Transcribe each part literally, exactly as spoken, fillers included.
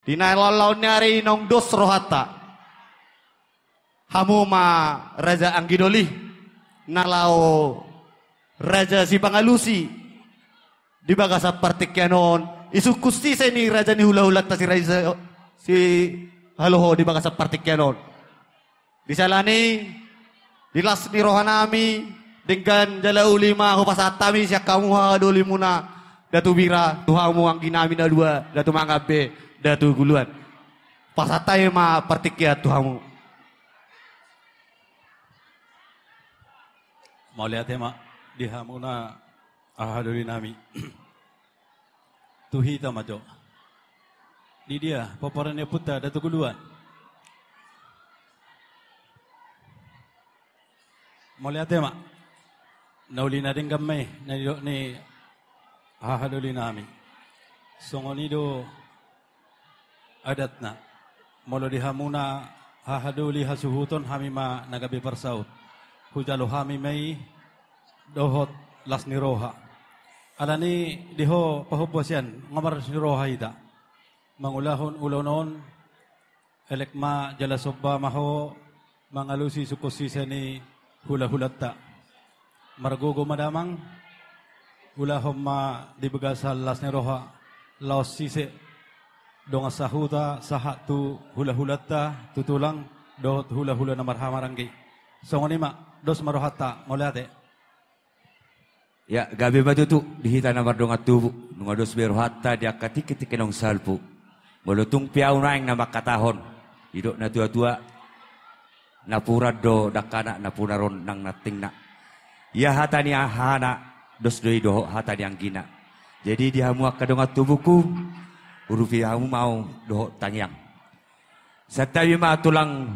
Di na laon-laon ni ari naung dos rohanta. Hamu ma raja anggi doli, na laho raja sipangalusi di bagasan partingkian on, isungkun sise ni raja ni hula-hulanta si raja si haloho di bagasan partingkian on. Di sala ni, di las ni rohanami, denggan jala uli ma hupasahat hami sian hamu hahadolimuna, Datu Bira, tu hamu angginami na dua, Datu Mangambe, Datu Guluan. Pasahat hami ma partingkian tu hamu. Mauliate ma di hamuna hahadolinami. Tu hita ma jo. Di dia pomparan ni ompunta Datu Guluan? Mauliate ma. Na uli na denggan ma i na nidok ni hahadolinami. Songon i do adatna. Molo di hamuna hahadoli hasuhuton, hami ma na gabe parsaut. Hujalo hami ma i dohot las ni roha. Alani di ho pahompu hasian, nga marlas ni roha hita mangulahon ulaon on. Elek ma jala somba ma ho mangalusi sungkun sise ni hula-hulanta. Margogo ma damang, ulahon ma di bagasan las ni roha, laos sise dongan sahuta sahat tu hula-hulanta, tu tulang dohot hula-hula na marhahamaranggi. Songon i ma, dos ma rohanta, mauliate. Ya, gabe ma tutu di hita na mardongan tubu, nunga dos be rohanta di angka tingki-tingki naung salpu. Molo tung pe ahu naeng na mangkatahon, didok na tua-tua, napuran do dangkana, napuran do nang nantingna. Ia hata ni hahana, dos do i dohot hata ni anggina. Jadi di hamu angka dongan tubungku, urupi hamu ma ahu dohot tangiang. Santabi ma tulang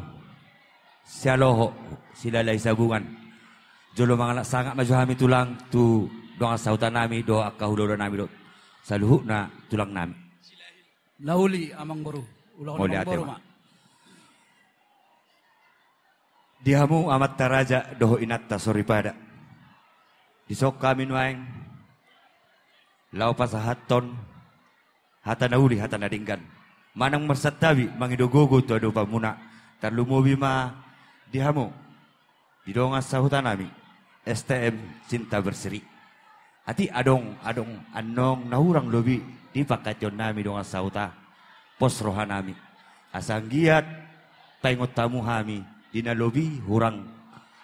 Sialoho, Silalahi Sabungan. Jolo mangalap sangap ma jo hami tulang tu dongan sahutanami dohot angka hula-hulanami dohot saluhutna tulangnami. Na uli amangboru, ulaon amangboru ma. Di hamu amanta raja dohot inanta soripada. Dison hami nuaeng laho pasahathon hata na uli, hata na denggan. Manang marsantabi mangido gogo tu adopanmuna, tarlumobi ma di hamu di dongan sahutanami, S T M Cinta Berseri. Atik adong, adong annon na hurang lobi di pangkataionnami dongan sahuta, pos rohanami. Asa anggiat taingot hamu hami di na lobi hurang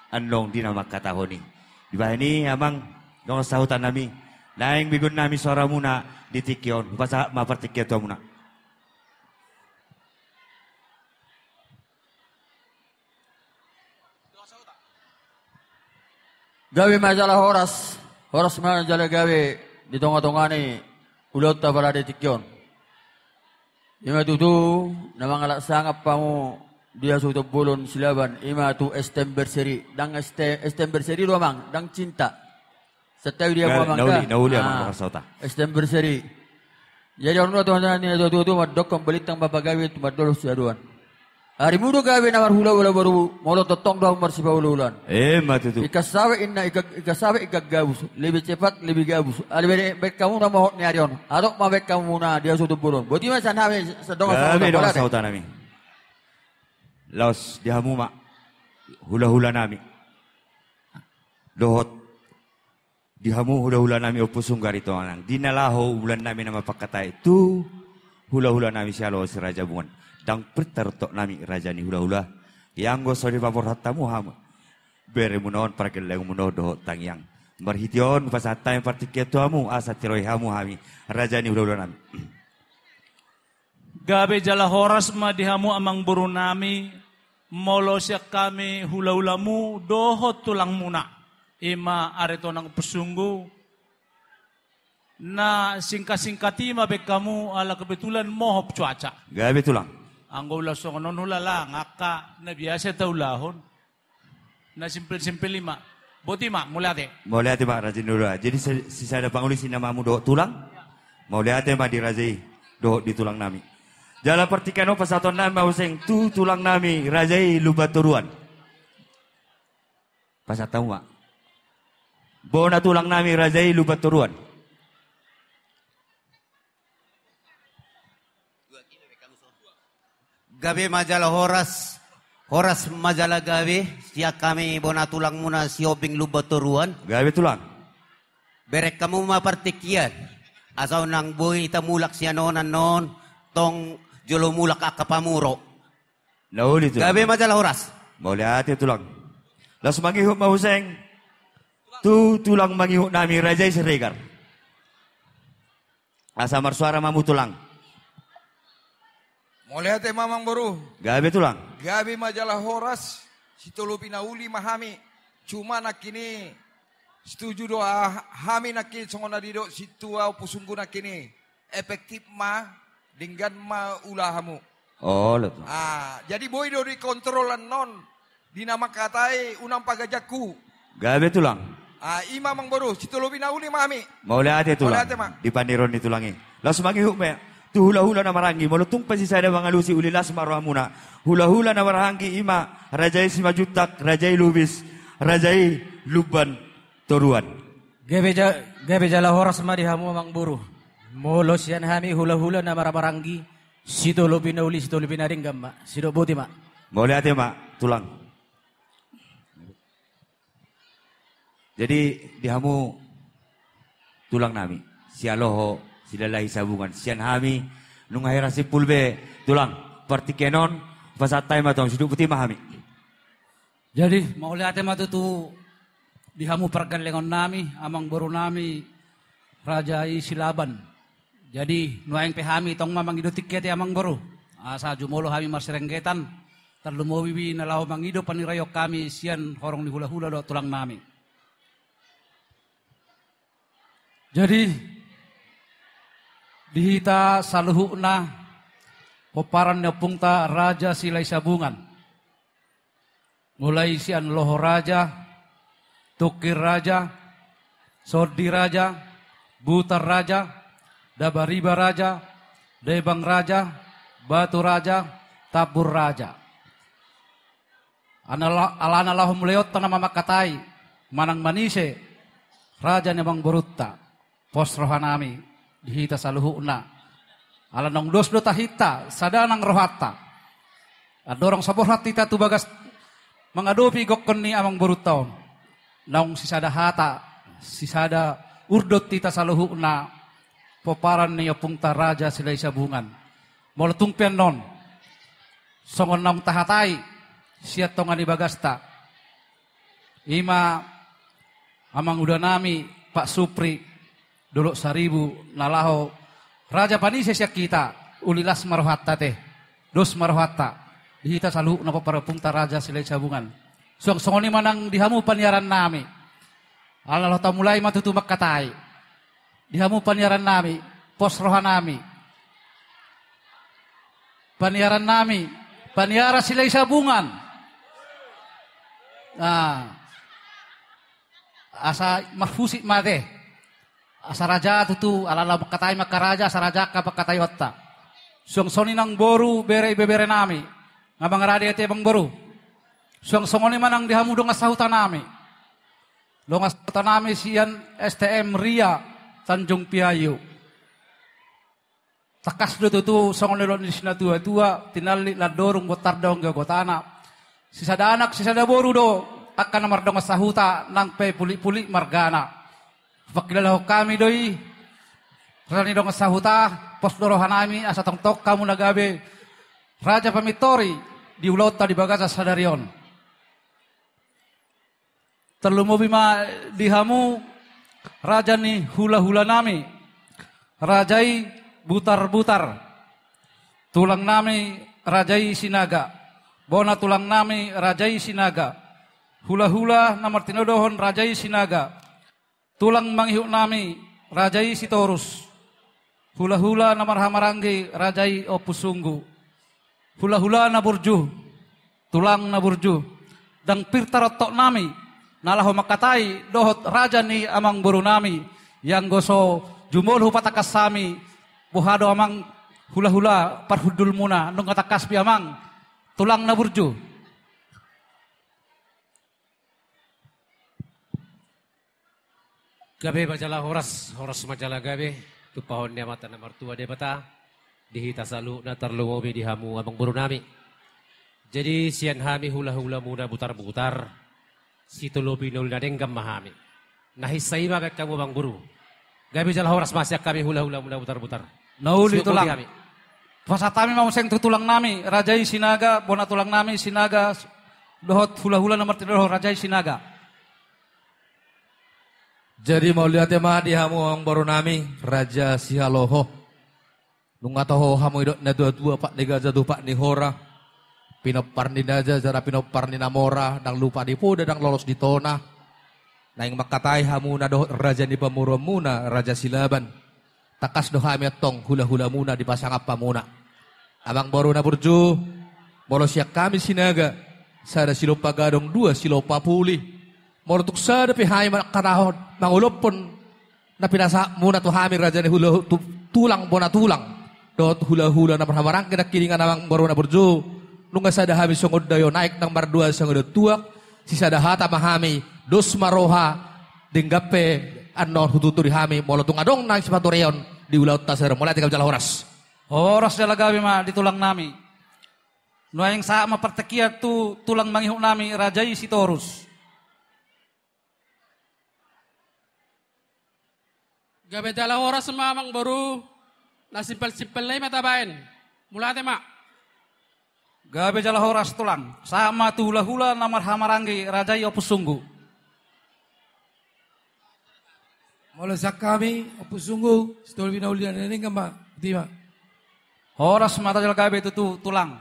annon di na mangkatahon i. Dibahen i amang dongan sahutanami, naeng begonnami soaramuna di tingki on, hupasahat ma partingkian tu hamuna. Gabe ma jala horas, horas ma jala gabe di tonga-tonga ni ulaonta pala di tingki on. Ima tutu na mangalap sangap hamu di hasuhuton bolon Silaban, ima tu S T M Berseri, ndang S T M, S T M Berseri do amang, ndang Cinta. Santabi di hamu amang da. Na uli, na uli amang, ah, dongan sahuta. S T M Berseri. Jadi on do tonga-tonga ni tua-tua mandokkon balintang ma pagabe tu mandolos siadoan. Arimu do gabe na marhula-hula boru, molo tongtong do hamu marsipaula-ulaan. Ima tutu. Ingkon sabe inna, ingkon, ingkon sabe ingkon gabus, lebih cepat lebih gabus. Alai baen hamu na mohop ni ari on, adong ma baen hamu na di hasuhuton bolon. Boti ma sian hami sadongan sahuta. Gabe dongan sahutanami. Laos di hamu ma hula-hulanami. Dohot di hamu hula-hulanami Ompu Sunggar i tonang, di na laho umulannami na mapangkatai tu hula-hulanami Sialoho Siraja Bungan. Ndang pintor toknami raja ni hula-hula. Ianggo so dipaborhat hamu hamu beremuna on, pargellengmuna on dohot tangiang. Marhite on hupasahat hami partingkian tu hamu asa tiroi hamu hami raja ni hula-hulanami. Gabe jala horas ma di hamu amangborunami, molo sian hami hula-hulamu dohot tulangmuna. Ima ari tonang pesunggu na singkat-singkat i ma baen hamu ala kebetulan mohop cuaca. Gabe tulang. Anggo ulaon songon on hulala nga angka na biasa taulahon. Na simpel-simpel i ma. Boti ma, mauliate. Mauliate ma raja ni hula-hula. Jadi si-, sisada pangoli sinamamu dohot tulang. Mauliate ma di raja i dohot di tulangnami. Jala partingkian on pasahatonnami ma muse tu tulangnami raja i Lumbantoruan. Pasahat hamu ma. Bona tulangnami raja i Lumbantoruan. Gabe ma jala horas, horas ma jala gabe, sian hami bona tulangmuna Sihombing Lumban Toruan. Gabe tulang. Bereng hamu ma partingkian, asa unang boi hita mulak sian on annon, tong jolo mulak angka pamuro. Na uli tulang. Gabe ma jala horas. Mauliate tulang. Laos mangihut ma huseng tu tulang mangihut nami Raja i Siregar. Asa marsuara ma hamu tulang. Mauliate ma amangboru. Gabe tulang. Gabe ma jala horas, sitolopi na uli ma hami. Cuma nangkin i setuju do ah, hami nangkin songon na didok sintua Ompu Sunggu nangkin i. Efektif ma, denggan ma ulahamu. Olo tulang. Ah, jadi boi do dikontrol annon. Di na mangkatai unang pagajangku. Gabe tulang. Ah, i ma amangboru, sitolopi na uli ma hami. Mauliate tulang. Mauliate ma. Di pandiron ni tulang i. Laos mangihut ma tu hulahula na maranggi, molo tung pe sisada mangalusi uli las ma rohamuna. Hulahula na maranggi i ma Raja i Simanjuntak, Raja i Lubis, Raja i Lumban Toruan. Gabe ja-, gabe jala horas ma di hamu amangboru. Molo sian hami hulahula na marhahamaranggi, sitolopi na uli, sitolopi na denggan ma. Sidok boti ma. Mauliate ma tulang. Jadi di hamu tulang nami, Sialoho, Silalahi Sabungan, sian hami nunga hira simpul be tulang, partingkian on pasahat hami ma tong, sidok boti ma hami. Jadi mauliate ma tutu di hamu pargandengon nami, amangboru nami Raja i Silaban. Jadi nuaeng pe hami tong ma mangido tingki ate amangboru, asa jumolo hami marsirenggetan, tarlumobi na laho mangido paniraion hami sian horong ni hulahula dohot tulang nami. Jadi di hita saluhutna pomparan ni ompungta Raja Silahi Sabungan, mulai sian Loho Raja, Tungkir Raja, Sondi Raja, Butar Raja, Dabariba Raja, Debang Raja, Batu Raja, Tambur Raja. Ala-, alana laho mulai on tong nama mangkatai manang manise raja ni amangborunta. Pos rohanami di hita saluhutna. Ala naung dos do tahinta, sada nang rohanta. Andorang so borhat hita tu bagas mangadopi gokhon ni amangborunta on, naung sisada hata, sisada urdot hita saluhutna pomparan ni ompungta Raja Silahi Sabungan. Molo tung pe annon songon naung tahatai sian tonga ni bagasta, i ma amangudanami Pak Supri, Dolok Saribu, na laho raja panise sian hita, uli las ma rohanta ate, dos ma rohanta di hita saluhutna pomparan ni ompungta Raja Silahi Sabungan. Suang songon i ma nang di hamu paniarannami. Ala laho tamulai ma tutu mangkatai. Di hamu paniarannami, pos rohanami. Paniarannami, paniaran Silahi Sabungan. Nah, asa marhusip ma ate. Asa raja tutu, ala laho mangkatai ma angka raja, asa raja angka pangkataionta. Suang songon i nang boru, bere ibeberenami. Nga mangarade ate amangboru. Suang songon i ma nang di hamu dongan sahutanami. Dongan sahutanami sian S T M Ria Tanjung Piayu. Tangkas do tutu songon na nidok ni situatua, tinallik landorung bontar do angka gotana. Sisada anak, sisada boru do angka na mardongan sahuta nang pe pulik-pulik margana. Pangkilalahon hami do i, raja ni dongan sahuta, pos do rohanami, asa tongtong hamu na gabe raja pamintori di ulaonta di bagasan sadari on. Tarlumobi ma di hamu raja ni hulahulanami, raja i Butarbutar, tulangnami raja i Sinaga, bona tulangnami raja i Sinaga, hulahula na martinodohon raja i Sinaga, tulang mangihutnami raja i Sitorus, hulahula na marhahamaranggi raja i Ompu Sunggu, hulahula na burju, tulang na burju, ndang pir tarontoknami na laho mangkatai dohot raja ni amangborunami, ianggo so jumolo hupatangkas hami, boha do amang hulahula parhundulmuna, nunga tangkas be amang tulang na burju. Gabe ma jala horas, horas ma jala gabe, tumpahon ni Amanta na martua Debata. Di hita saluhutna, tarlumobi di hamu amangboru nami. Jadi sian hami hulahulamuna Butarbutar, sitolopi na uli na denggan ma hami. Na hinsa i ma baen hamu amangboru. Gabe jala horas ma sian hami hulahulamuna Butarbutar. Na uli, Tulang. Hupasahat hami ma muse tu tulang nami, raja i Sinaga, bona tulang nami Sinaga, dohot hulahula na martinodohon raja i Sinaga. Jadi mauliate ma di hamu amangboru nami, raja Sihaloho. Nunga toho hamu didok natuatua, pat ni gaja tu pat ni hora, pinompar ni raja jala pinompar ni na mora, ndang lupa di poda, ndang lolos di tona. Naeng mangkatai hamuna dohot raja ni pamoruonmuna, raja Silaban. Tangkas do hami antong hulahulamuna dipasangap hamuna. Amangboru na burju, molo sian hami Sinaga, sada silompa gadong, dua silompa puli. Molo tung sada pe hami mangkatahon, mangolophon na pinasahatmuna tu hami, raja ni hula, tu, tulang bona tulang dohot hulahula na marhahamaranggi nangkiningan, amangboru na burju, nunga sada hami songon dayo naek nang mardua songon dayo tuak. Sisada hata ma hami, dos ma roha, denggan pe annon hututu di hami molo tung adong na sipatureon di ulaonta sadari on. Mauliate gabe jala horas. Horas jala gabe ma di tulang nami. Nuaeng sahat ma partingkian tu tulang mangihut nami, raja i Sitorus. Gabe jala horas ma amangboru, na simpel-simpel na i ma tabaen. Mauliate ma. Gabe jala horas tulang. Sahat ma tu hulahula na marhahamaranggi, raja i Ompusunggu. Molo sian hami Ompusunggu, sitolopi na uli na denggan ma, botima. Horas ma jala gabe tutu tulang.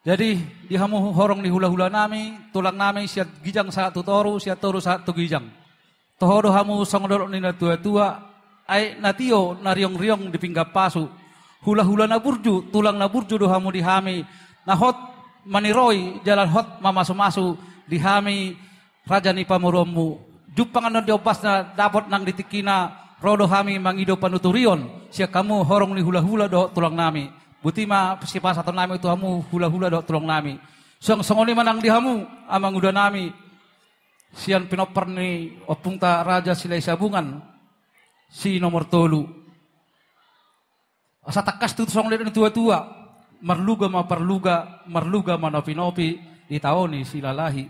Jadi di hamu horong ni hulahula nami, tulang nami, sian ginjang sahat tu toru, sian toru sahat tu ginjang. Toho do hamu songon dolok ni natuatua, aek na tio na riongriong di pinggan pasu. Hulahula na burju, tulang na burju do hamu di hami, na hot maniroi jala hot mamasumasu di hami, raja ni pamoruonmu. Jumpang annon di ombasna, dapot nang di tingkina, ro do hami mangido panuturion sian hamu horong ni hulahula dohot tulang nami. Botima sipasahaton nami tu hamu hulahula dohot tulang nami. Suang songon i ma nang di hamu amanguda nami, sian pinompar ni ompungta Raja Silahi Sabungan, si nomor tolu. Asa tangkas tutu songon didok ni natuatua, marluga ma parluga, marluga ma nopinopi, ditaoni silalahi.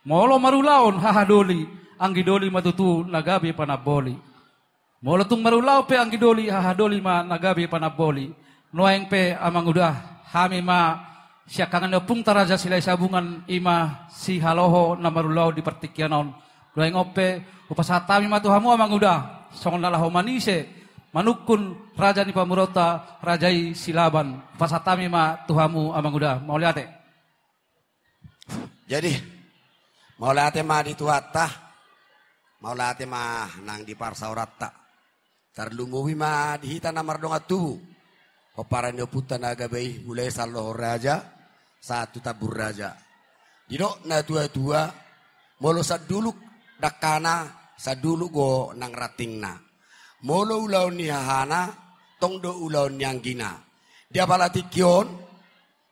Molo marulaon hahadoli, anggidoli ma tutu na gabe panamboli. Molo tung marulaon pe anggidoli, hahadoli ma na gabe panamboli. Nuaeng pe amanguda, hami ma siangkangan ni ompungta Raja Silahi Sabungan, i ma Sihaloho na marulaon di partingkian on. Nuaeng on pe, hupasahat hami ma tu hamu amanguda, songon na laho manise, manungkun raja ni pamoruonta, raja i Silaban. Hupasahat hami ma tu hamu amanguda. Mauliate. Jadi, mauliate ma di Tuhanta, mauliate ma nang di parsaoranta. Tarlumobi ma di hita na mardongan tubu, pomparan ni ompunta na gabe i, mulai sian Loho Raja sahat tu Tambun Raja. Didok natuatua, molo sanduluk dangkana, sanduluk do nang rantingna. Molo ulaon ni hahana, tong do ulaon ni anggina. Di apala tingki on,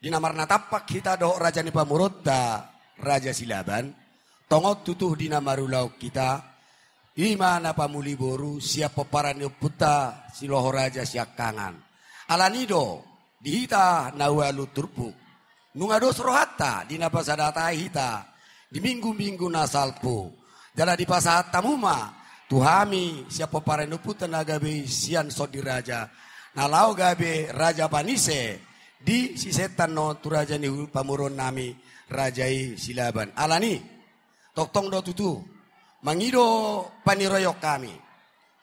di na marnatampak hita dohot raja ni pamoruonta, Raja Silaban, tongon tutu di na marulaon hita, i ma na pamuli boru sian pomparan ni ompunta si Loho Raja siangkangan. Alani do, di hita na ualu turpuk, nunga dos rohanta di na pasadatai hita di minggu-minggu na salpu. Jala dipasahat hamu ma tu hami sian pomparan ni ompunta na gabe i, sian Sondi Raja, na laho gabe raja panise di sisetan on tu raja ni pamoruon nami, raja i Silaban. Alani, tongtong do tutu, mangido paniroion hami.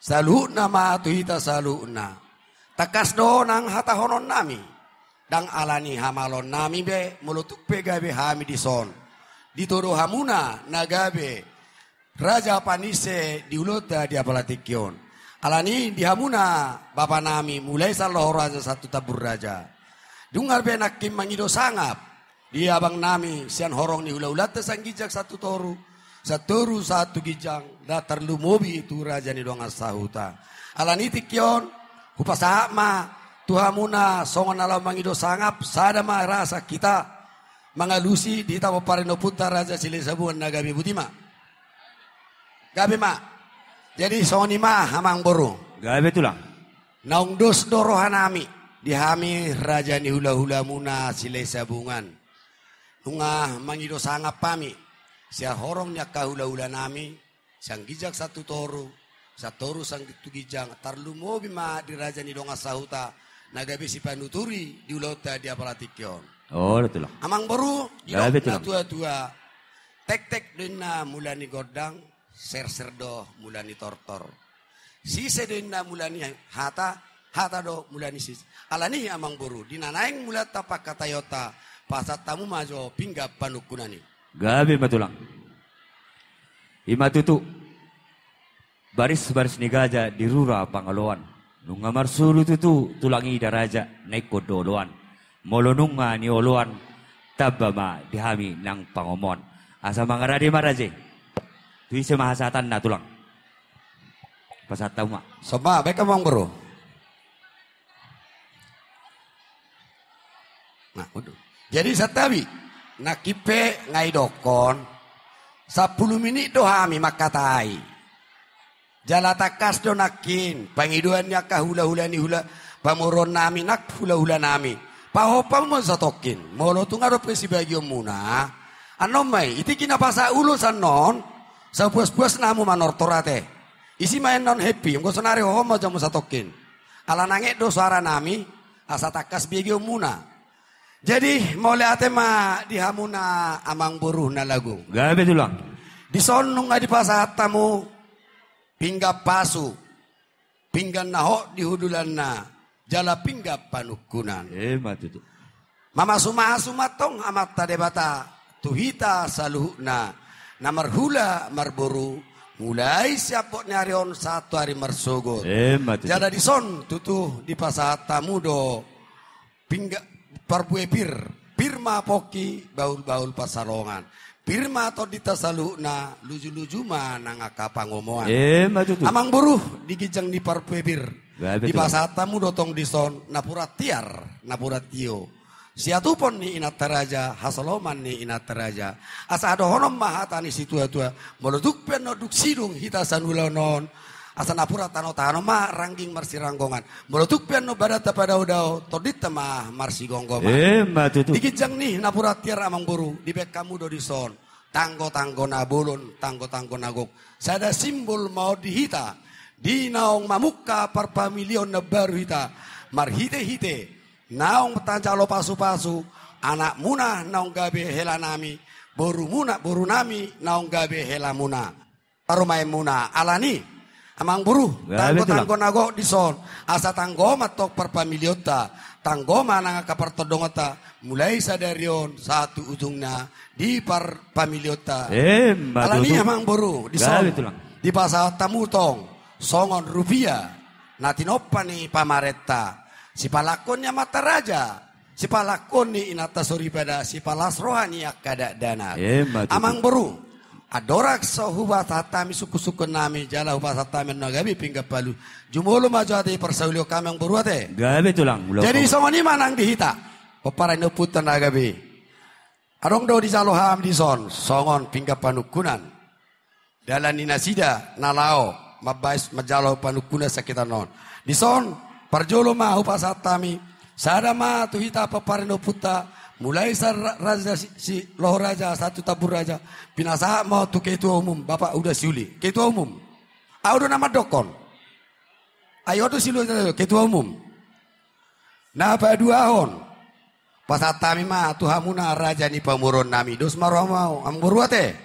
Saluhutna ma tu hita saluhutna. Tangkas do nang hatahonon nami. Ndang alani hamaloon nami be, molo tung pe gabe hami dison. Ditodo hamuna na gabe raja panise di ulaonta di apala tingki on. Alani di hamuna bapa nami, mulai sian Loho Raja sahat tu Tambun Raja. Dung gabe nangkin mangido sangap di abang nami sian horong ni hulahulanta sian ginjang sahat tu toru, sian toru sahat tu ginjang, ndang tarlumobi tu raja ni dongan sahuta. Alani tingki on, hupasahat ma tu hamuna songon na laho mangido sangap, sada ma rasa hita mangalusi di hita pomparan ni ompunta Raja Silahi Sabungan na gabe, botima. Gabe ma. Jadi songon i ma amangboru. Gabe tulang. Naung dos do roha nami. di hami raja ni hulahulamuna Silahisabungan. Nunga mangido sangap hami sian horong ni angka hulahulanami, sian ginjang sahat tu toru, sian toru sahat tu ginjang, tarlumobi ma di raja ni dongan sahuta na gabe sipanuturi di ulaonta di apala tingki on. Olo, Tulang. Amangboru, didok Gabe, Tulang. Natuatua, tektek do inna mula ni gondang, serser do mula ni tortor. Sise do inna mula ni hata, hata do mula ni sise. Alani i, Amangboru, di na naeng mulanta pangkataionta, pasahat hamu ma jo pinggan panungkunan i. Gabe ma, Tulang. I ma tutu. Barisbaris ni gaja di rura pangaloan. Nunga marsuru tutu tulang i da raja na ingkon do oloan. Molo nunga nioloan, tamba ma di hami nang pangomoan. Asa mangarade ma raja i. Tu ise ma hasahatanna, Tulang? Pasahat hamu ma. Soba, baen hamu, Amangboru. Nah, waduh. Jadi santabi, nangkin pe nga didokkon, sampulu minit do hami mangkatai. Jala tangkas do nangkin pangidoan ni angka hulahula ni hula pamoruonnami nang hulahulanami. Pahompa ma satongkin, molo tung adong pe sibagianmuna. Annon ma i, di tingki na pasahat ulos annon, sapuaspuasna hamu manortor ate. Isi ma annon happy, anggo sonari hohom ma jo hamu satongkin. Ala nanget do soaranami, asa tangkas bagianmuna. Jadi, mauliate ma di hamuna Amangboru na lagu. Gabe, Tulang. Dison nunga dipasahat hamu pinggan pasu, pinggan na hot di hundulanna, jala pinggan panungkunan. I ma tutu. Mamasumasu ma antong Amanta Debata tu hita saluhutna, na marhula marboru, mulai sian hot ni ari on sahat tu ari marsogot. I ma tutu. Jala dison tutu dipasahat hamu do pinggan parbue pir, pir ma pongki, bahulbahul pansalongan. Pir ma tondinta saluhutna, lujuluju ma nang angka pangomoan. I ma tutu. Amangboru, di ginjang ni parbue pir. Gabe, Tulang. Dipasahat hamu do tong dison napuran tiar, napuran tio. Siatupon ni inanta raja, hasoloman ni inanta raja. Asa dohonon ma hata ni situatua, molo tung pe annon dung sidung hita sian ulaon on, asa napuran tanotano ma rangging marsiranggongan. Molo tung pe annon badanta padaodao, tondinta ma marsigomgoman. I ma tutu. Di ginjang ni napuran tiar, Amangboru, dibaen hamu do dison tanggotanggo na bolon, tanggotanggo na gok. Sada simbol ma on di hita, di naung mamungka parpamilion na baru hita, marhitehite naung tajalo pasupasu anakmuna naung gabe helanami, borumuna, borunami naung gabe helamuna, parumaenmuna. Alani i, Amangboru, gabe, Tulang, tanggotanggo na gok dison, asa tanggo ma antong parpamilionta, tanggo ma nang angka partondongonta, mulai sadari on sahat tu ujungna di parpamilionta. I ma tutu. Alani i, Amangboru, dison, gabe, Tulang, dipasahat hamu tong songon rupia na tinompa ni pamarenta, sipalangkon ni amanta raja, sipalangkon ni inanta soripada, sipalas roha ni angka dakdanak. I ma tutu. Amangboru, andorang so hupasahat hami sungkunsungkunnami, jala hupasahat hami annon gabe pinggan palu, jumolo ma jo ate, parsaulion hami, Amangboru, ate. Gabe, Tulang, ulaon. Jadi songon i ma nang di hita, pomparan ni ompunta na gabe. Adong do dijalo hami dison songon pinggan panungkunan. Dalan ni nasida na laho mambahen manjalo panungkunan sian hita annon. Dison, parjolo ma hupasahat hami, sada ma tu hita pomparan ni ompunta, mulai sian ra-, raja si, si Loho Raja sahat tu Tambun Raja, pinasahat ma on tu ketua umum, Bapak Huda Siuli. Ketua umum. Ahu do na mandokkon. Ahu do Siuli, ketua umum. Na paduahon, pasahat hami ma tu hamuna raja ni pamoruonnami, dos ma rohamu, Amangboru, ate.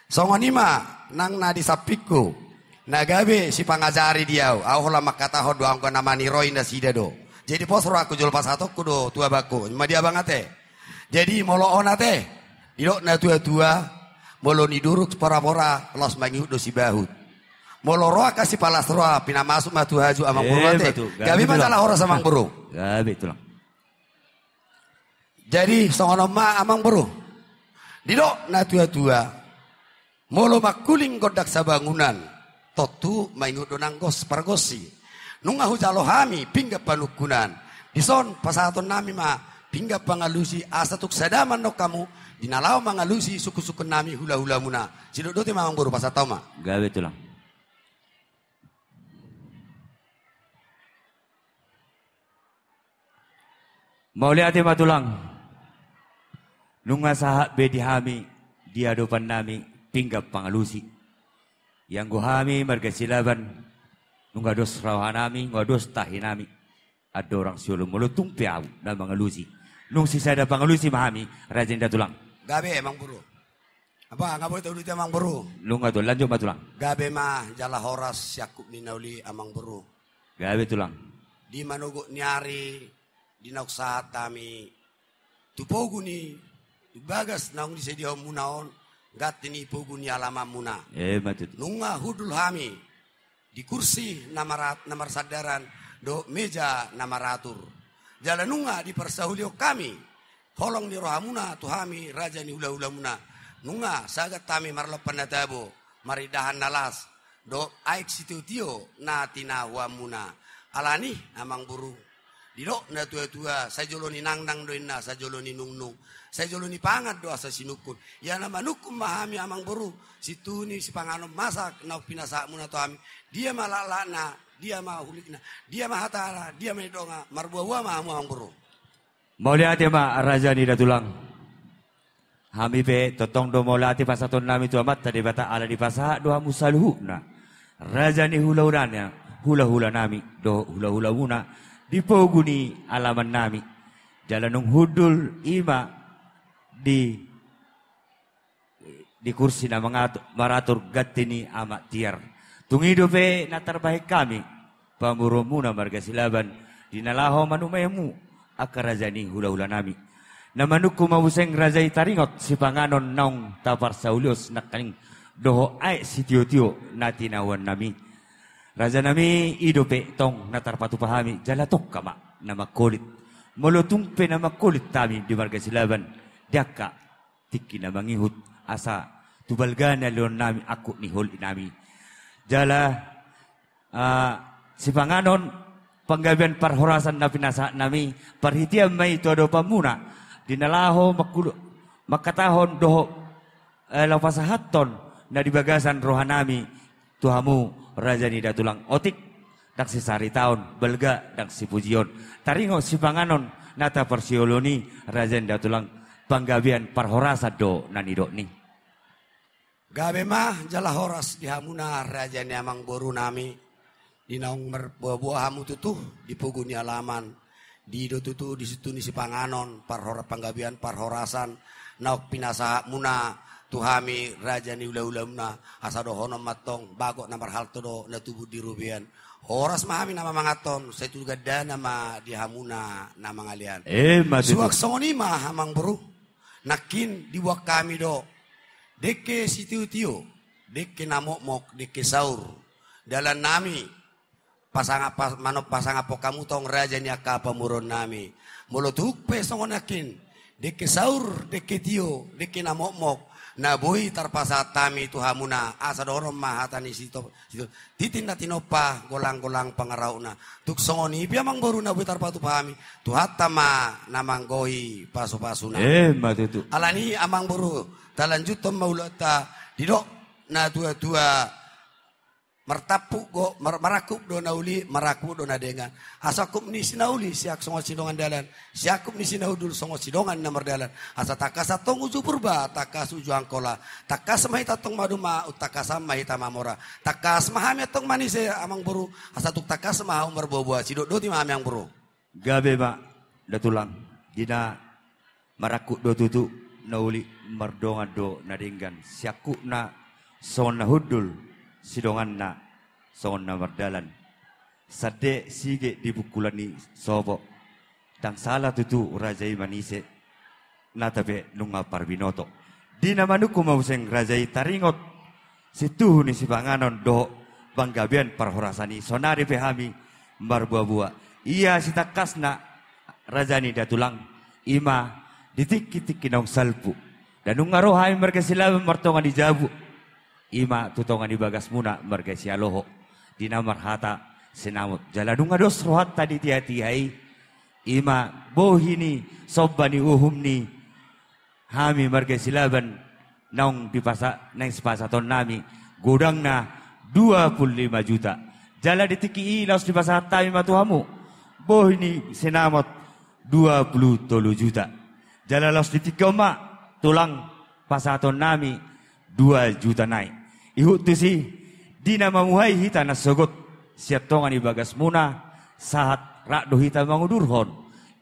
Songon i ma nang na di sampingku, na gabe sipangajari di ahu, ahu holan mangkatahon do, anggo na maniroi nasida do. Jadi pos rohangku jolo pasahatonku do tu abangku, i ma di abang, ate. Jadi molo on, ate, didok natuatua, molo niduruk porapora, laos mangihut do sibahut. Molo roha angka sipalas roha, pinamasuk ma tu hajut, Amangboru, ate. I ma tutu. Gabe ma jala horas, Amangboru. Gabe, Tulang. Jadi songon on ma, Amangboru. Didok natuatua, molo mangkuling gondang sabangunan, tontu mangihut do nang gos pargonsi. Nunga hujalo hami pinggan panungkunan, dison pasahatonnami ma pinggan pangalusi, asa tung sada ma annon hamu di na laho mangalusi sungkunsungkunnami, hulahulamuna. Sidok dohot i ma, Amangboru, pasahat hamu ma. Gabe, Tulang. Mauliate ma tulang. Nunga sahat be di hami, di adopan nami, pinggan pangalusi. Ianggo hami marga Silaban, nunga dos roha nami, nunga dos tahi nami. Andorang siolom molo tung pe ahu na mangalusi. Nung sisada pangalusi ma hami, raja ni da tulang. Gabe, Amangboru. Apa, nga boi tau duti, Amangboru? Nunga tulang, lanjut ma tulang. Gabe ma jala horas siangkup ni na uli, Amangboru. Gabe tulang. Di manogot ni ari, di naung sahat hami tu pogu ni, tu bagas naung disediaon muna on, ganti ni pogu ni alaman muna. Eh, ma tutu. Nunga hundul hami di kursi na marat-, na marsandaran dohot meja na maratur. Jala nunga diparsaulihon hami holong ni roha muna tu hami raja ni hula-hula muna. Nunga sagat hami marlompan na tabo, marindahan na las, dohot aek sitio-tio na tinahuan muna. Alani, Amangboru, didok na tua-tua, sai jolo ni nangnang do inna, sai jolo ni nungnung, sai jolo ni pangan do asa sinungkun. Ia na manungkun ma hami, Amangboru, sintuhu ni sipanganon masak naung pinasahat muna tu hami. Dia ma laklakna, dia ma hulikna, dia ma hatana, dia ma nidokna, marboa-boa ma hamu, Amangboru. Mauliate ma, raja ni da tulang. Hami pe tongtong do mauliate pasahaton nami tu Amanta Debata ala dipasahat do hamu saluhutna raja ni hula-hula na, hula-hula nami dohot hula-hula muna di pogu ni alaman nami. Jala nunga hundul i ma di di kursi na mangatur, maratur ganti ni amak tiar. Tung i dope na tarbahen hami pamoruon muna marga Silaban di na laho manumai hamu angka raja ni hula-hula nami. Na manungkun ma muse raja i taringot sipanganon naung taparsaulion nangkaning dohot aek sitio-tio na tinahuan nami. Raja nami, i dope tong na tarpatupa hami, jala tongka ma na mangkolit. Molo tung pe na mangkolit hami di marga Silaban di angka tingki na mangihut asa tu balga ni aleon nami angkup ni holit nami. Jala, ah, sipanganon panggabean parhorasan na pinasahat nami, parhitean ma i tu adopan muna di na laho mangkulu-, mangkatahon dohot, eh, laho pasahathon na di bagasan roha nami tu hamu raja ni da tulang. Otik ndang sisaritaon, balga ndang sipujion. Taringot sipanganon na taparsioloi, raja ni da tulang, panggabean parhorasan do na nidokni. Gabe ma jala horas di hamuna raja ni amangboru nami. Di naung marboa-boa hamu tutu di pogu ni alaman. Di do tutu di sintuhu ni sipanganon, parhora-, panggabean parhorasan naung pinasahat muna tu hami raja ni hula-hula muna, asa dohonon mantong bagot na marhalto do na tubu di robean. Horas ma hami na mamanganhon, sai tu gandana ma di hamuna na mangalean. Emma tutu. Suang songon i ma amangboru. Nangkin diboan hami do dengke sitio-tio, dengke na mokmok, dengke saur. Dalan nami pasangap-, pas-, manop-, pasangaphon hamu tong raja ni angka pamoruon nami. Molo tung pe songon nangkin, dengke saur, dengke tio, dengke na mokmok, na boi tarpasahat hami tu hamuna, asa dohonon ma hata ni sito-, sito-, tintin na tinompa, golang-golang pangarahutna. Tung songon i pe amangboru na boi tarpatupa hami, Tuhanta ma na manggohi pasu-pasuna. Emma tutu. Alani amangboru, talanjuthon ma ulaonta, didok na tua-tua, martampuk do, mar-, marangkup do na uli, marangkup do na denggan. Asa angkup ni si na uli, siak-, songon sidongan dalan. Siangkup ni si na hundul, songon sidongan na mardalan. Asa tangkas antong uju Purba, tangkas uju Angkola. Tangkas ma hita antong maduma, umtangkasan ma hita mamora. Tangkas ma hami antong manise amangboru, asa tung tangkas ma hamu marboa-boa. Sidok do i ma hami amangboru. Gabe ma da tulang, di na marangkup do tutu na uli, mardongan do na denggan, siangkupna songon na hundul, sidonganna songon na mardalan. Sande sige di bungkulan ni sopo, ndang sala tutu raja i manise, nata pe nunga parbinoto. Di na manungkun ma muse raja i taringot sintuhu ni sipanganon dohot panggabean parhorasan i, saonari pe hami marboa-boa. Ia sitangkasna raja ni da tulang, i ma di tingki-tingki naung salpu. Nunga ro hami marga Silaban martonga ni jabu. I ma tu tonga ni bagasmuna marga Sialoho. Di na marhata sinamot. Jala nunga dos rohanta di tiha-tiha i. I ma bohi ni somba ni uhum ni hami marga Silaban naung dipasa-, naung sipasahaton nami godangna dua pulu lima juta. Jala di tingki i laos dipasahat hami ma tu hamu bohi ni sinamot dua pulu tolu juta. Jala laos di tingki on ma, tulang, pasahaton nami dua juta nai. Ihut tusi, di na mamuhai hita na sogot sian tonga ni bagasmuna, sahat rap do hita mangudurhon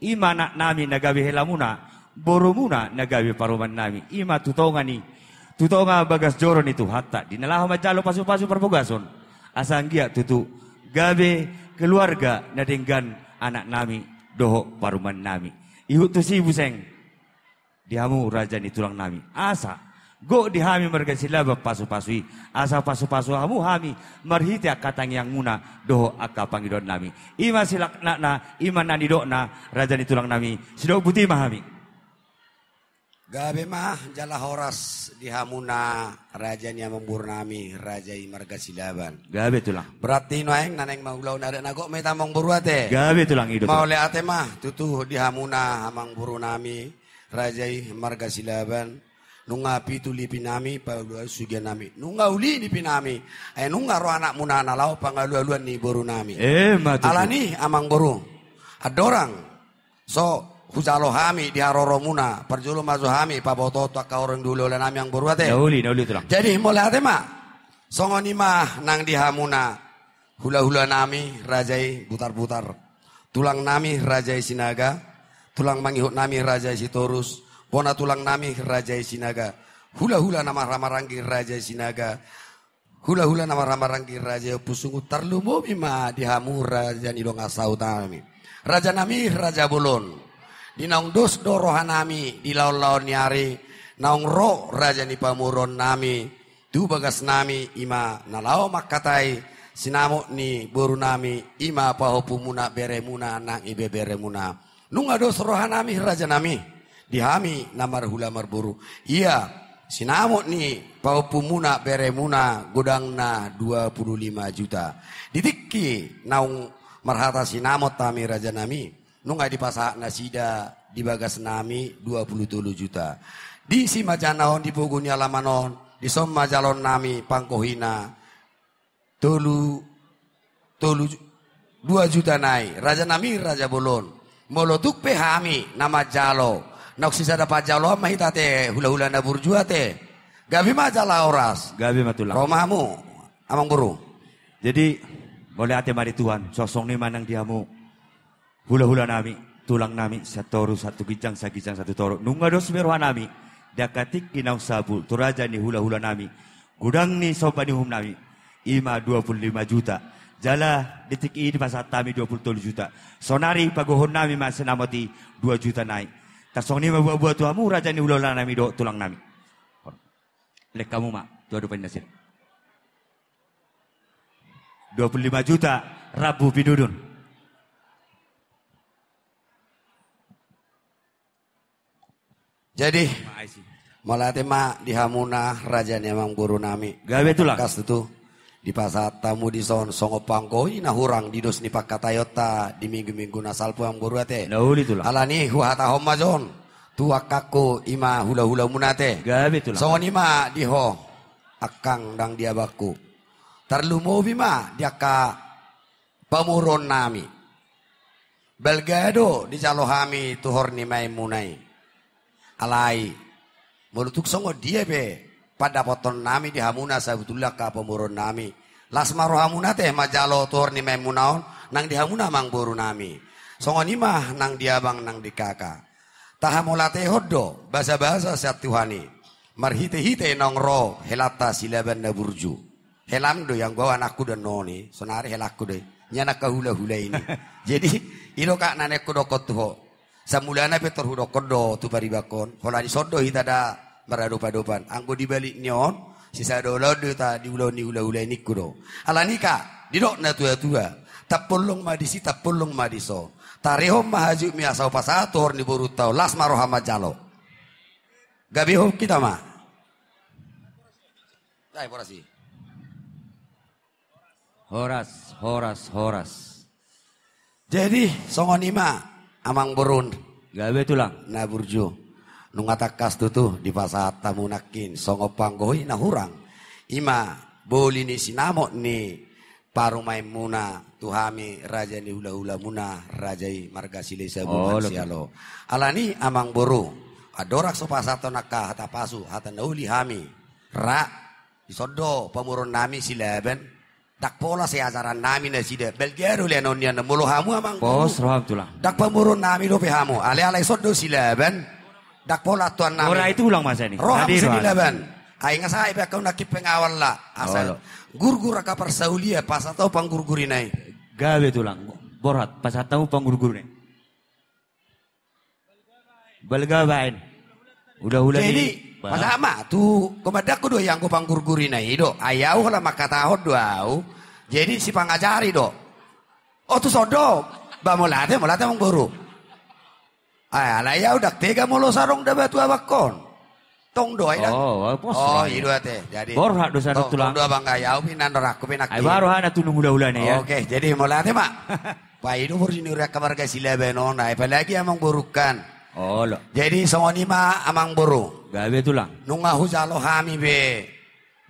i ma anak nami na gabe helamuna, borumuna na gabe parumaen nami, i ma tu tonga ni, tu tonga bagas joro ni Tuhanta, di na laho manjalo pasupasu parbogason, asa anggiat tutu gabe keluarga na denggan anak nami dohot parumaen nami. Ihut tusi, Buseng, di hamu raja ni tulang nami, asa gok di hami marga Silaban pasupasu i, asa pasupasu hamu hami marhite angka tangiangmuna dohot angka pangidoan nami. I ma silaknakna, i ma na nidokna raja ni tulang nami. Sidok boti ma hami. Gabe ma jala horas di hamuna raja ni amangboru nami, raja i marga Silaban. Gabe, tulang. Berarti nuaeng na naeng mangulahon adat na gok ma hita, amangboru, ate? Gabe, tulang, i do, tulang. Mauliate ma tutu di hamuna amangboru nami, raja i marga Silaban. Nunga pitu lipi nami, palu sugian nami. Nunga uli nipi nami. Ai nunga ro anakmuna na laho pangalualuan ni boru nami. E, ma tutu. Alani, amangboru, andorang so hujalo hami di haroromuna, parjolo ma jo hami pabotohon tu angka horong di hulahula nami, amangboru, ate? Na uli, na uli, tulang. Jadi, mauliate ma. Songon i ma nang di hamuna hulahula nami, raja i Butarbutar. Tulang nami, raja i Sinaga. Tulang mangihut nami, raja i Sitorus. Bona tulang nami, raja i Sinaga. Hulahula na marhahamaranggi, raja i Sinaga. Hulahula na marhahamaranggi, raja i Ompu Sungun. Tarlumobi ma di hamu raja ni dongan sahuta nami, raja nami, raja bolon. Di naung dos do roha nami di laonlaon ni ari, naung ro raja ni pamoruon nami tu bagas nami, i ma na laho mangkatai sinamot ni boru nami, i ma pahompumuna beremuna nang ibeberemuna. Nunga dos roha nami, raja nami, di hami na marhula marboru. Ia sinamot ni pahompumuna beremuna godangna dua pulu lima juta. Di tingki naung marhata sinamot hami, raja nami, nunga dipasahat nasida di bagas nami dua pulu tolu juta. Disi ma jana on di pogu ni alaman on, dison ma jaloon nami panggohina tolu, tolu ju-, dua juta nai, raja nami, raja bolon. Molo tung pe hami na manjalo, naung sisada panjaloan ma hita, ate, hulahula na burju, ate. Gabe ma jala horas. Gabe ma, tulang. Ro ma hamu, amangboru. Jadi, mauliate ma di Tuhan, songon i ma nang di hamu hulahula nami, tulang nami, satoru satu ginjang, saginjang satu toru. Nunga dos be roha nami di angka tingki naung sahat tu raja ni hulahula nami, godang ni somba ni uhum nami, i ma dua pulu lima juta. Jala di tingki i dipasahat hami dua pulu tolu juta. Sonari pagohon nami ma sinamot i dua juta nai. Tarsongon i ma buabua tu hamu raja ni hulahula nami dohot tulang nami. Lehon hamu ma tu adopan ni nasida. Dua pulu lima juta rambu pinudun. Jadi, mauliate ma di hamuna raja ni amangboru nami. Gabe, tulang. Tangkas tutu dipasahat hamu dison songon panggohi na hurang di dos ni pangkataionta di minggu-minggu na salpu, amangboru, ate. Na uli, tulang. Alani huhatahon ma jo on tu angkangku, i ma hulahulamuna, ate. Gabe, tulang. Songon i ma di ho angkang nang di abangku. Tarlumobi ma di angka pamoruon nami. Balga do dijalo hami tuhor ni maenmuna i. Alai molo tung songon dia pe pandapothon nami di hamuna, sabutulna angka pamoruon nami, las ma rohamuna, ate, manjalo tuhor ni maenmuna on nang di hamuna amangboru nami. Songon i ma nang di abang nang di kaka. Tahamauliatehon do basabasa sian Tuhan i marhitehite naung ro helanta Silaban na burju. Helam do i, anggo au anakku do annon i, sonari helangku do i. Nian angka hulahula i. Jadi, i do, kak, na naeng hudokkon tu ho. Samulana pe tor hudokkon do tu paribanhon, holan dison do hita da maradopadopan. Anggo di balik ni on, sisada ulaon do hita di ulaon ni hulahula i, ningku do. Alani, kak, didok natuatua, tampollong ma disi, tampollong ma diso. Tarehon ma hajutmi asa hupasahat tuhor ni borunta on, las ma roha manjalo. Gabehon hita ma. Ai, horas i. Horas, horas, horas. Jadi, songon i ma, amangboru. Gabe, tulang. Na burju. Nunga tangkas tutu dipasahat hamu nangkin songon panggohi na hurang. I ma boli ni sinamot ni parumaenmuna tu hami raja ni hulahulamuna, raja i marga Silahisabungan. Olo, Sialo. Alani amangboru, andorang so pasahathon angka hata pasu, hata na uli hami, ra, dison do pamoruonnami Silaban, ndang pola sai ajarannami nasida, balga do lehonon ni annon, molo hamu amangboru. Pos roham tulang. Ndang pamoruonnami dope hamu, alai alai dison do Silaban, ndang pola antuannami. Ora itu ulang masa ni. Roham. Hadir, Silaban. Ai nga sae pe angka unang ki pengawal la. Asa. Olo. Gurgur angka parsaulian, pasahat hamu panggurgurina i. Gabe tulang. Borhat, pasahat hamu panggurgurina i. Balga baen. Hulahula ni. Jadi, ba, pasahat ma tu, komandanku do i anggo panggurgurina i do. Ai au holan mangkatahon do au. Jadi sipangajari do. O, tuson do. Ba mauliate, mauliate amangboru. Ai, alai au ndang tega molo sai adong daba tu abangkon. Tong do, ai da. O, pos. O, i do ate. Jadi, borhat do sa tulang. Tong do abang, ai au pe inna rohangku pe nangkin. Ai baru hana tu nunga hulahula ni, ya. Oke, jadi mauliate ma. Ba i do boru ni angka marga Silaban on, ai apalagi amangboru kan. Olo. Jadi songon i ma amangboru. Gabe tulang. Nunga hujalo hami be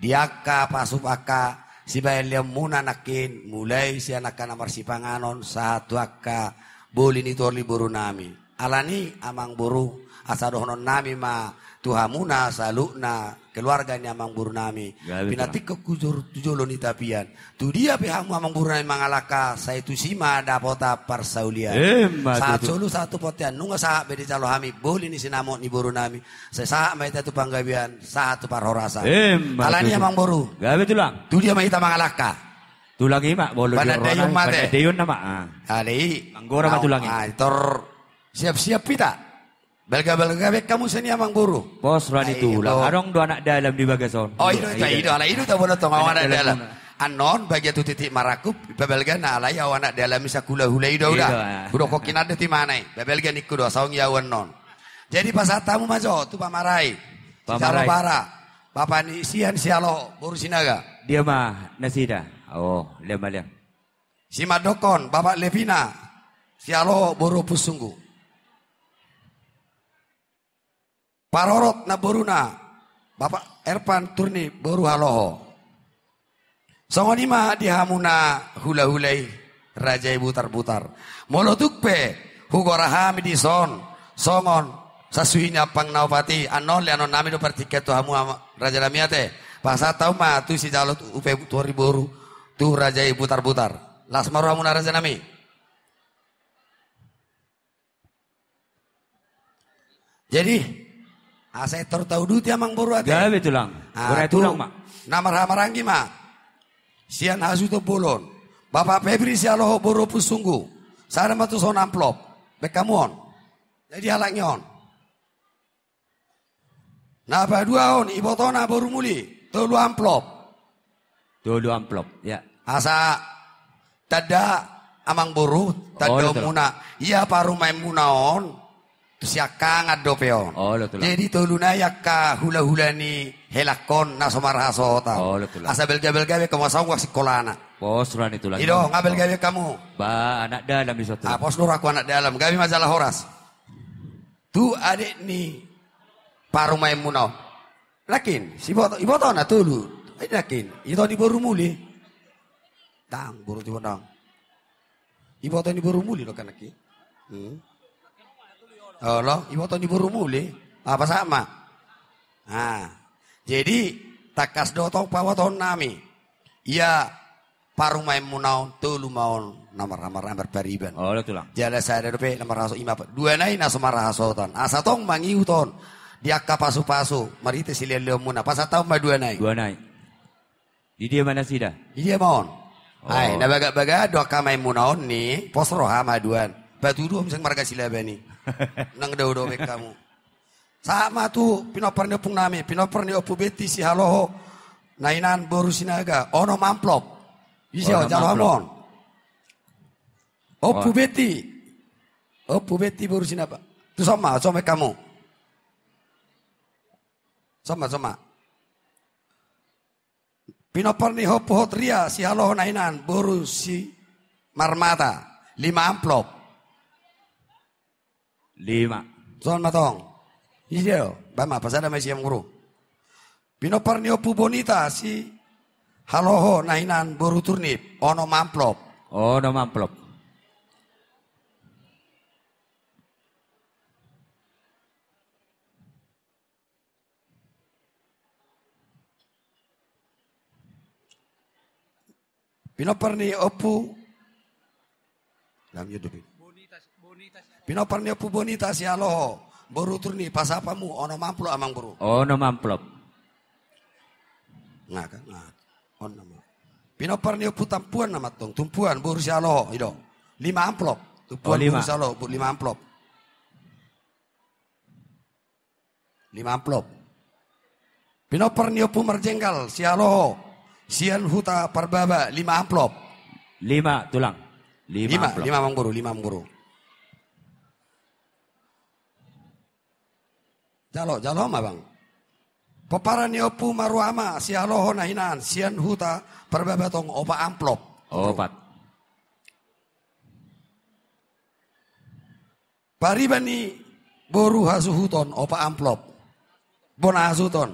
di angka pasu, angka sibaen lehonmuna nangkin, mulai sian angka na marsipanganon sahat tu angka boli ni tuor ni borunami. Alani amangboru, asa dohononnami ma tu hamuna saluhutna keluarga ni amangborunami. Gabe tulang. Pinantikhon hujur tu jolo ni tapian. Tu dia pe hamu amangborunami mangalangka, sai tusi ma dapotan parsaulian. Emma tutu. Sahat solu sahat tu bontean, nunga sahat be dijalo hami boli ni sinamot ni borunami. Sai sahat ma hita tu panggabean, sahat tu parhorasan. Emma tutu. Alani amangboru. Gabe tulang. Tu dia ma hita mangalangka? Tulang i ma, molo di Panandaion ma ate. Panandaion nama, ah. Alai. Anggora ma tulang i. Ah, tor siap-siap hita. Balga-balga be hamu sian i amangboru. Pos roha ni tulang. Adong do anak dalam di bagas on. O, i do, i do, alai i do taboto tong anak dalam. Annon bagian tu titik marangkup, pabalgana alai au anak dalam i, sahulahula i do au da. Hudokkon hian do tu ibana i. Pabalga ningku do, saongi au annon. Jadi pasahat hamu ma jo tu pamarai. Pamarai. Sijalo bara. Bapa ni sian Sialoho, boru Sinaga. Dia ma nasida. O, lema lem. Simandokkon, Bapak Levina, Sialoho, boru Ompung Sunggu. Parorot namboruna, Bapak Erpan Turni, boru Haloho. Songon i ma di hamuna hulahula i, raja i Butarbutar. Molo tung pe hugora hami dison songon sasuhi ni ampang na opat i, annon lehonon nami do partingkian tu hamu ama-, raja nami ate. Pasahat hamu ma tu sijalo tu, upa tuor ni boru, tu raja i Butarbutar. Las ma rohamuna raja nami. Jadi, asa i tor tauduti amangboru ate. Gabe tulang. Ah, boru tu tulang ma. Na marhahamaranggi ma. Sian hasuhuton bolon. Bapak Febri Sialoho, boru Ompung Sunggu. Sada ma tuson amplop. Baen hamu on. Jadi halak ni on. Na paduahon, ibotona boru Muli, tolu amplop. Tolu amplop, ya. Asa tanda amangboru, tandaonmuna, ia parumaenmuna on, tu siangkangan dope on. Olo tulang. Jadi tolu nai angka hulahula ni helangkon na so marhasohotan. Olo tulang. Asa balga-balga be hamu, asa unang singkolana. Pos roha ni tulang. I do, nga balga be hamu. Ba anak dalam dison tulang. Ah, pos do rohangku anak dalam, gabe ma jala horas. Tu adek ni parumaenmuna on. Nangkin, siboto, ibotona tolu. Ai nangkin, iboto ni boru Muli. Ndang, boru tu ibotona. Iboto ni boru Muli do kan nangkin. Hmm. Olo, iboto ni boru Muli. Apa sama? Ah. Jadi, tangkas do tong pabotohon nami. Ia parumaenmuna on, tolu ma on na marhahamaranggi, marpariban. Olo tulang. Jala sada dope na marhaso, ima pa-, dua nai na so marhasohotan. Asa tong mangihut on di angka pasupasu marhite silehonlehonmuna. Pasahat hamu ma dua nai. Dua nai. Di dia ma nasida? Di dia ma on. Oh. Ai, na bagak-bagak do angka maenmuna on ni, pos roha ma duan. Patudu hamu sian marga Silaban i. Nang dao-dao be hamu. Sahat ma tu pinompar ni ompung nami, pinompar ni Ompu Beti Sihaloho, na inang boru Sinaga, onom amplop. Ise on, jalo hamu on. Onom amplop. Ompu Beti. Ompu Beti boru Sinaga. Tu son ma, son ma hamu. Son ma, son ma. Pinompar ni Ompu Hotria Sihaloho na inang boru Simarmata, lima amplop. Lima. Son ma tong. Ise do, baen ma, pasada ma isi amangboru. Pinompar ni Ompu Bonita Sihaloho Haloho na hinan boru Turnip, onom amplop. Onom amplop. Pinompar ni Ompu. Lam yo dope. Pinompar ni Ompu Bonita Sihaloho, boru Turnip, pasahat hamu onom amplop, amang boru. Onom amplop. Nga kan, nga. Onom. Pinompar ni Ompu Tampuan nama tong, Tumpuan boru Sihaloho, i do. Lima amplop. Tumpuan, oh, lima. Boru Sihaloho, bo-, lima amplop. Lima amplop. Pinompar ni Ompu Marjenggal Sihaloho, sian Huta Parbaba, lima amplop. Lima, Tulang. Lima, lima amplop. Lima, amang boru, lima, amang boru. Jalo, jalo ma, bang. Pomparan ni Ompu Maruama Sihaloho na hinan, sian Huta Parbaba tong, opat amplop. Opat. Pariban ni boru Hasuhuton, opat amplop. Bona Hasuhuton.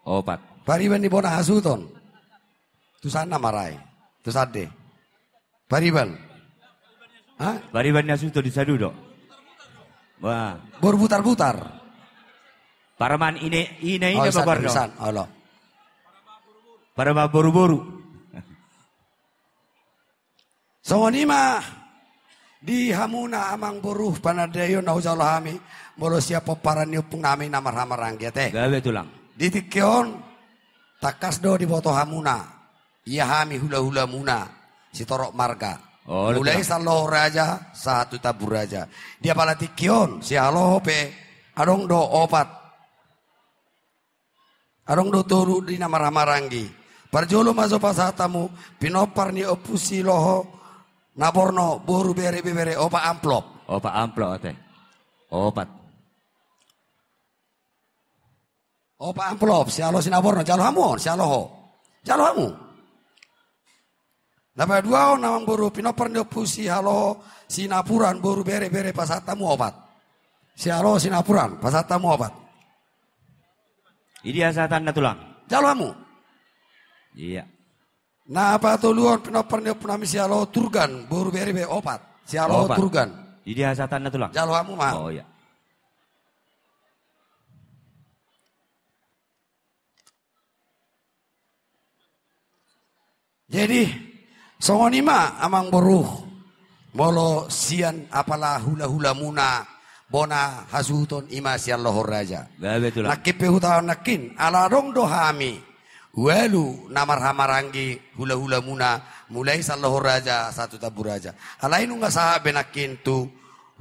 Opat. Pariban ni bona Hasuhuton. Tu sana marai. Tu sade. Pariban. Ha? Pariban ni Hasuhuton di sadudo. Wah. Boru Butarbutar. Paraman ine, ine, ine, oh, isan, babar do. Isan, olo. Paraman boruboru. Songon i ma di hamuna, amang boru, panandaion na hujalo hami, molo sian pomparan ni ompung nami na marhahamaranggi, ate. Gabe, Tulang. Di tingki on, tangkas do diboto hamuna, ia hami hulahulamuna, sitorop marga. Oh, mulai, Tulang. Sian Loho Raja, sahat tu Tambun Raja. Di apala tingki on, Sihaloho pe, adong do opat. Adong do tolu di na marhahamaranggi. Parjolo ma jo pasahat hamu, pinompar ni Ompu Siloho Naborno, boru, bere, ibebere, opat amplop. Opat amplop, ate. Opat. Opat amplop, Sihaloho Sinaborno, jalo hamu on, Sihaloho. Jalo hamu. Na paduahon, amang boru, pinompar ni Ompu Sihaloho Sinapuran, boru, bere, ibebere, pasahat hamu opat. Sihaloho Sinapuran, pasahat hamu opat. Di dia hasahatanna, Tulang? Jalo hamu. Iya. Na patoluhon, pinompar ni Ompu nami Sihaloho Turgan, boru, bere, ibebere, opat. Sihaloho Turgan. Opat. Di dia hasahatanna, Tulang? Jalo hamu ma. Oh, iya. Jadi, songon i ma, amang boru, molo sian apala hulahulamuna, bona Hasuhuton, i ma sian Loho Raja. Gabe, Tulang. Nangkin pe hutaon nangkin, ala adong do hami ualu na marhahamaranggi hulahulamuna, mulai sian Loho Raja sahat tu Tambun Raja. Alai nunga sahat be nangkin tu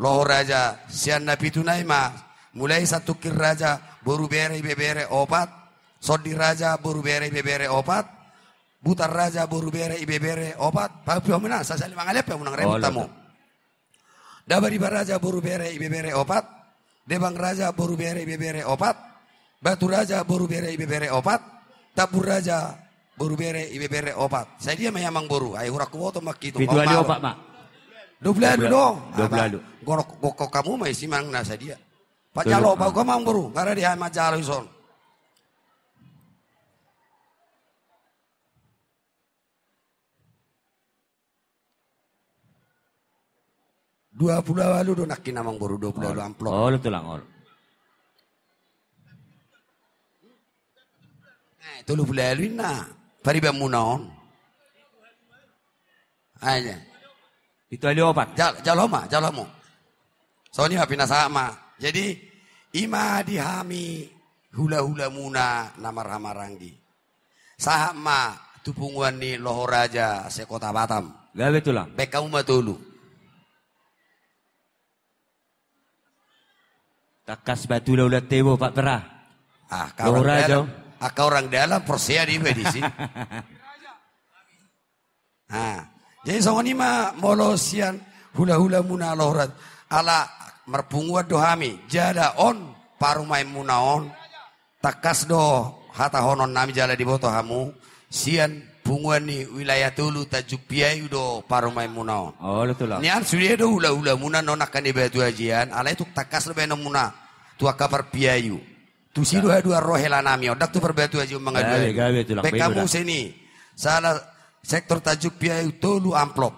Loho Raja, sian na pitu nai ma, mulai sian Tungkir Raja, boru, bere, ibebere, opat. Sondi Raja, boru, bere, ibebere, opat. Butar Raja, boru, bere, ibebere, opat. Pahompu hamuna, sasali mangalehon pe hamuna, nunga rebut hamu. Dabariba Raja, boru, bere, ibebere, opat. Debang Raja, boru, bere, ibebere, opat. Batu Raja, boru, bere, ibebere, opat. Tambun Raja, boru, bere, ibebere, opat. Sadia ma i, amang boru? Ai hurang huboto mangkitung. Pitu kali opat ma. Dua pulu ualu do. Dua pulu ualu. Gokkon hamu ma disi manang na sadia. Pajalo, pajalo, amang boru, nunga rade hami manjalo dison. Dua pulu ualu do nangkin, amang boru, dua pulu ualu amplop. Olo, Tulang, olo. Eh, tolu pulu ualu ninna paribanmuna on. Ai, pitu ualu opat. Jal-, jalo ma, jalo hamu. Songon i ma, pinasahat ma. Jadi, i ma di hami hulahulamuna na marhahamaranggi. Sahat ma tu punguan ni Loho Raja se-Kota Batam. Gabe, Tulang. Baen hamu ma tolu. Tangkas batu laulante bo, Pak Pera. Ah, angka orang dalam, angka orang dalam porsea do iba disi. Ah, jadi songon i ma molo sian hulahulamuna, Loho Raja. Ala marpunguan do hami, jala on parumaenmuna on. Tangkas do hatahonon nami jala diboto hamu, sian punguan ni wilayah tolu Tanjung Piayu do parumaenmuna on. Olo, Tulang. Nian sude do hulahulamuna on angka ni Batu Aji an, alai tung tangkas do baenonmuna tu angka parpiayu. Tusi do haduan ro hela nami on, ndang tu parbatu aji on mangaduadu. Gabe, gabe, Tulang. Baen hamu muse i. Sahala sektor Tanjung Piayu tolu amplop.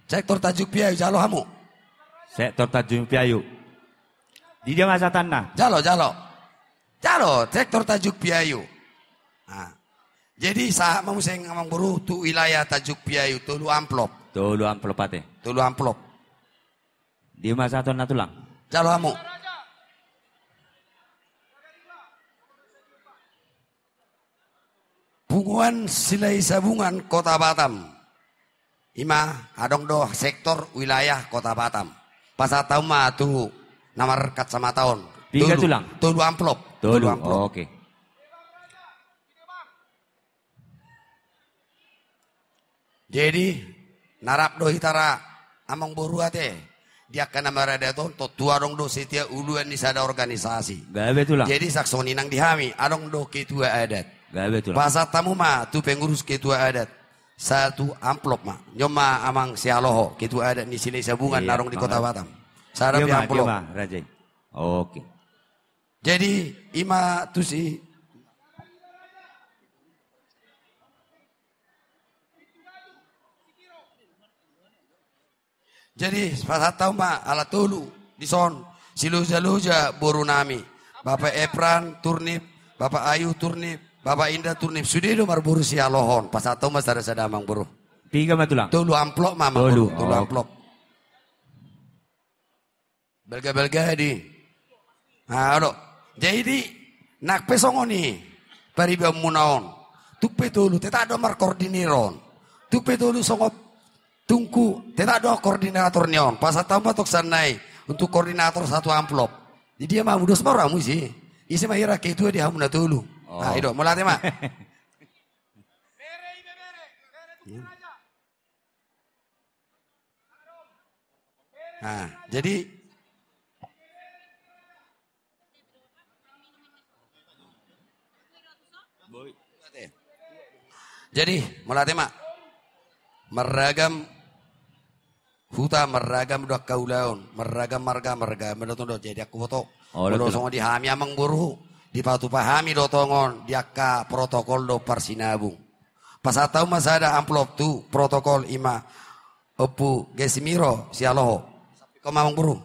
Sektor Tanjung Piayu, jalo hamu. Sektor Tanjung Piayu. Di dia ma sahatanna? Jalo, jalo. Jalo, sektor Tanjung Piayu. Nah. Jadi, sahat ma muse amangboru tu wilayah Tanjung Piayu, tolu amplop. Tolu amplop ate. Tolu amplop. Di ma sahatanna tulang? Jalo hamu. Punguan Silahisabungan Kota Batam. Ima, adong do sektor wilayah Kota Batam. Pasahat hamu ma tu na markacamata on. Piga tulang? Tolu amplop. Tolu. Tolu amplop. Oke. Jadi, na rap do hita ra amangboru ate. Di angka na maradat on, tontu adong do setia uluan ni sada organisasi. Gabe tulang. Jadi, songon i nang di hami, adong do ketua adat. Gabe tulang. Pasahat hamu ma tu pengurus ketua adat. Satu amplop ma. Nyo ma amang Sialoho, ketua adat ni Silahisabungan na adong di Kota Batam. Sada pe amplop. Raja i. Oke. Jadi, ima tusi. Jadi, pasahat hamu ma ala tolu dison, Siloja-loja boru nami, Bapak Epran Turnip, Bapak Ayu Turnip, Bapak Indah Turnip, sude do marboru Sialoho on, pasahat hamu ma sada-sada amangboru. Piga ma tulang? Tolu amplop ma amangboru, tolu amplop. Balga-balga di. Nah, olo. Jadi, nang pe songon i paribanmuna on. Tung pe tolu, tetap do markoordinir on. Tung pe tolu songon tungku, tetap do koordinator ni on. Pasahat hamu ma tong sian na i, untuk koordinator satu amplop. Jadi, dia ma mudos ma rohamu isi. Ise ma hira ketua di hamu na tolu. Nah, i do, mauliate ma. Nah, jadi, jadi, mauliate ma. Marragam huta, marragam do angka ulaon, marragam marga, marragam do tong do. Jadi, anggo huboto, molo songon di hami amangboru, dipatupa hami do tongon di angka protokol do parsinabung. Pasahat hamu ma sada amplop tu protokol, ima Ompu Gesimiro Sialoho. Sampingkon ma amangboru.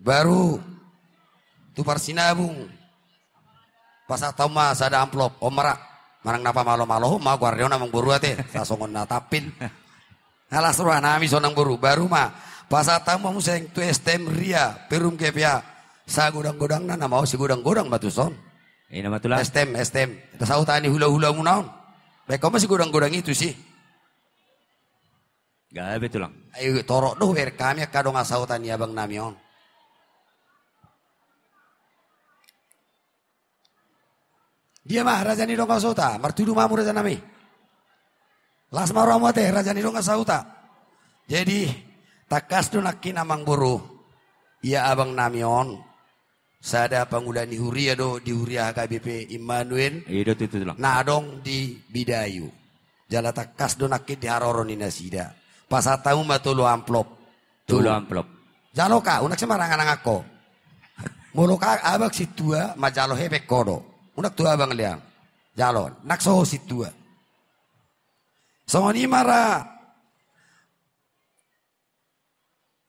Baru tu parsinabung. Pasahat hamu ma sada amplop. On ma ra. Manang na pamalo-malo ho ma goar ni on amangboru ate. Sasongon na tampil. Alas roha nami sonang boru. Baru ma. Pasahat hamu ma muse tu S T M Ria, Perum G P A. Sagodang-godangna nama ho, sigodang-godang ma tuson. Ina ma tulang. S T M, S T M. Sahuta ni hula-hulamuna on. Baen ho ma sigodang-godang i tusi. Gabe tulang. Ai torop do hubereng hami angka dongan sahuta ni abang nami on. Dia ma raja ni dongan sahuta, martudu ma hamu raja nami. Las ma rohamu ate, raja ni dongan sahuta. Jadi, tangkas do nangkin amangboru. Ia abang nami on. Sada pangula ni huria do di huria H K B P Immanuel. I do tutu tulang. Na adong di Bidayu. Jala tangkas do nangkin di haroro ni nasida. Pasahat hamu ma tolu amplop. Tolu amplop. Jalo ka, unang sembarangan angan ho. Molo ho abang sintua, manjalo hepeng ho do. Unang tu abang lean. Jalo, nang so ho sintua. Songon i ma ra.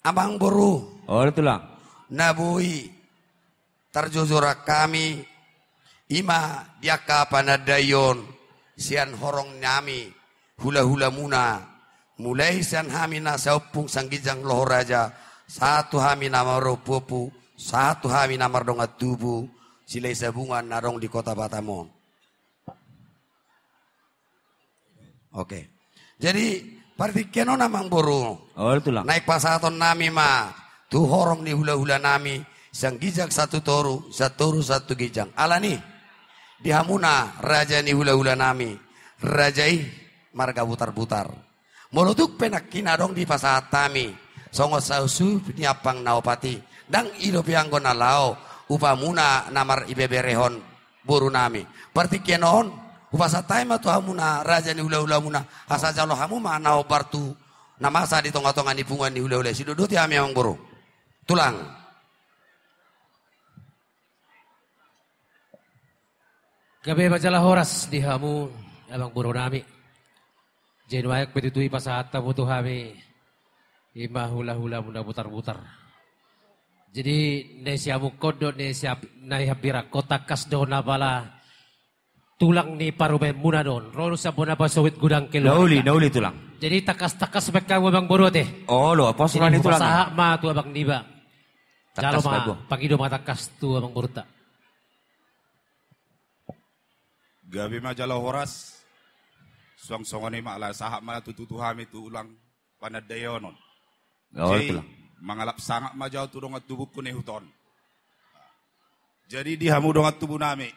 Amangboru. Olo tulang. Na boi tarjojoran hami, ima di angka panandaion sian horong nami, hula-hulamuna, mulai sian hami na saompung sangginjang loho raja, sahat tu hami na marompu-ompu, sahat tu hami na mardongan tubu, Silahisabungan na adong di Kota Batam on. Oke. Jadi, partingkian on amangboru. Olo tulang. Naeng pasahaton nami ma tu horong ni hula-hula nami, sian ginjang sahat tu toru, sian toru sahat tu ginjang. Alani, di hamuna raja ni hula-hula nami, raja i marga Butar-butar. Molo tung pe nangkin adong dipasahat hami songon sahushuhut ni ampang na opat i, ndang i dope anggo na laho upamuna na maribeberehon boru nami. Partingkian on, hupasahat hami ma tu hamuna raja ni hula-hulamuna, asa jalo hamu ma na hombar tu na masa di tonga-tonga ni punguan ni hula-hula i. Sidodoti hami amangboru. Tulang. Gabe ma jala horas di hamu, amang boru nami. Jadi nuaeng pe tutu i pasahat hamu tu hami, ima hula-hula muna butar-butar. Jadi na siamuhon do, na siap, na ihambirangkon tangkas do na pala tulang ni parumaen muna do on. Ro do sian bona pasogit godang keluarga. Na uli, na uli tulang. Jadi tangkas-tangkas baen hamu amang boru ate. Olo, pos ma ni tulang. Pasahat ma tu abang niba. Tangkas. Jalo ma, pangido ma tangkas tu amang boruta. Gabe ma jala horas. Suang songon i ma, ala sahat ma tutu tu hami tulang panandaion on. Olo tulang. Mangalap sangap ma jo au tu dongan tubungku na i huta on. Jadi di hamu dongan tubu nami,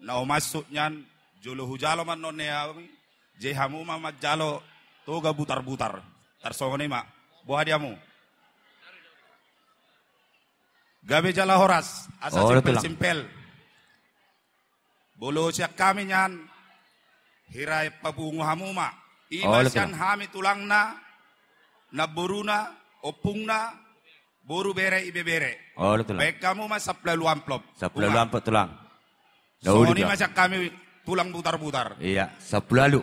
na umansuk nian, jolo hujalo ma annon ni hami. Jadi hamu ma manjalo toga butar-butar. Tarsongon i ma. Boha di hamu? Gabe jala horas. Asa simpel-simpel. Molo sian hami nian, hira papungu hamu ma. Ima sian hami tulangna, namboruna, ompungna, boru, bere, ibebere. Olo tulang. Baen hamu ma sampulu ualu amplop. Sampulu ualu amplop tulang. Songon i ma sian hami tulang butar-butar. Iya, sampulu ualu.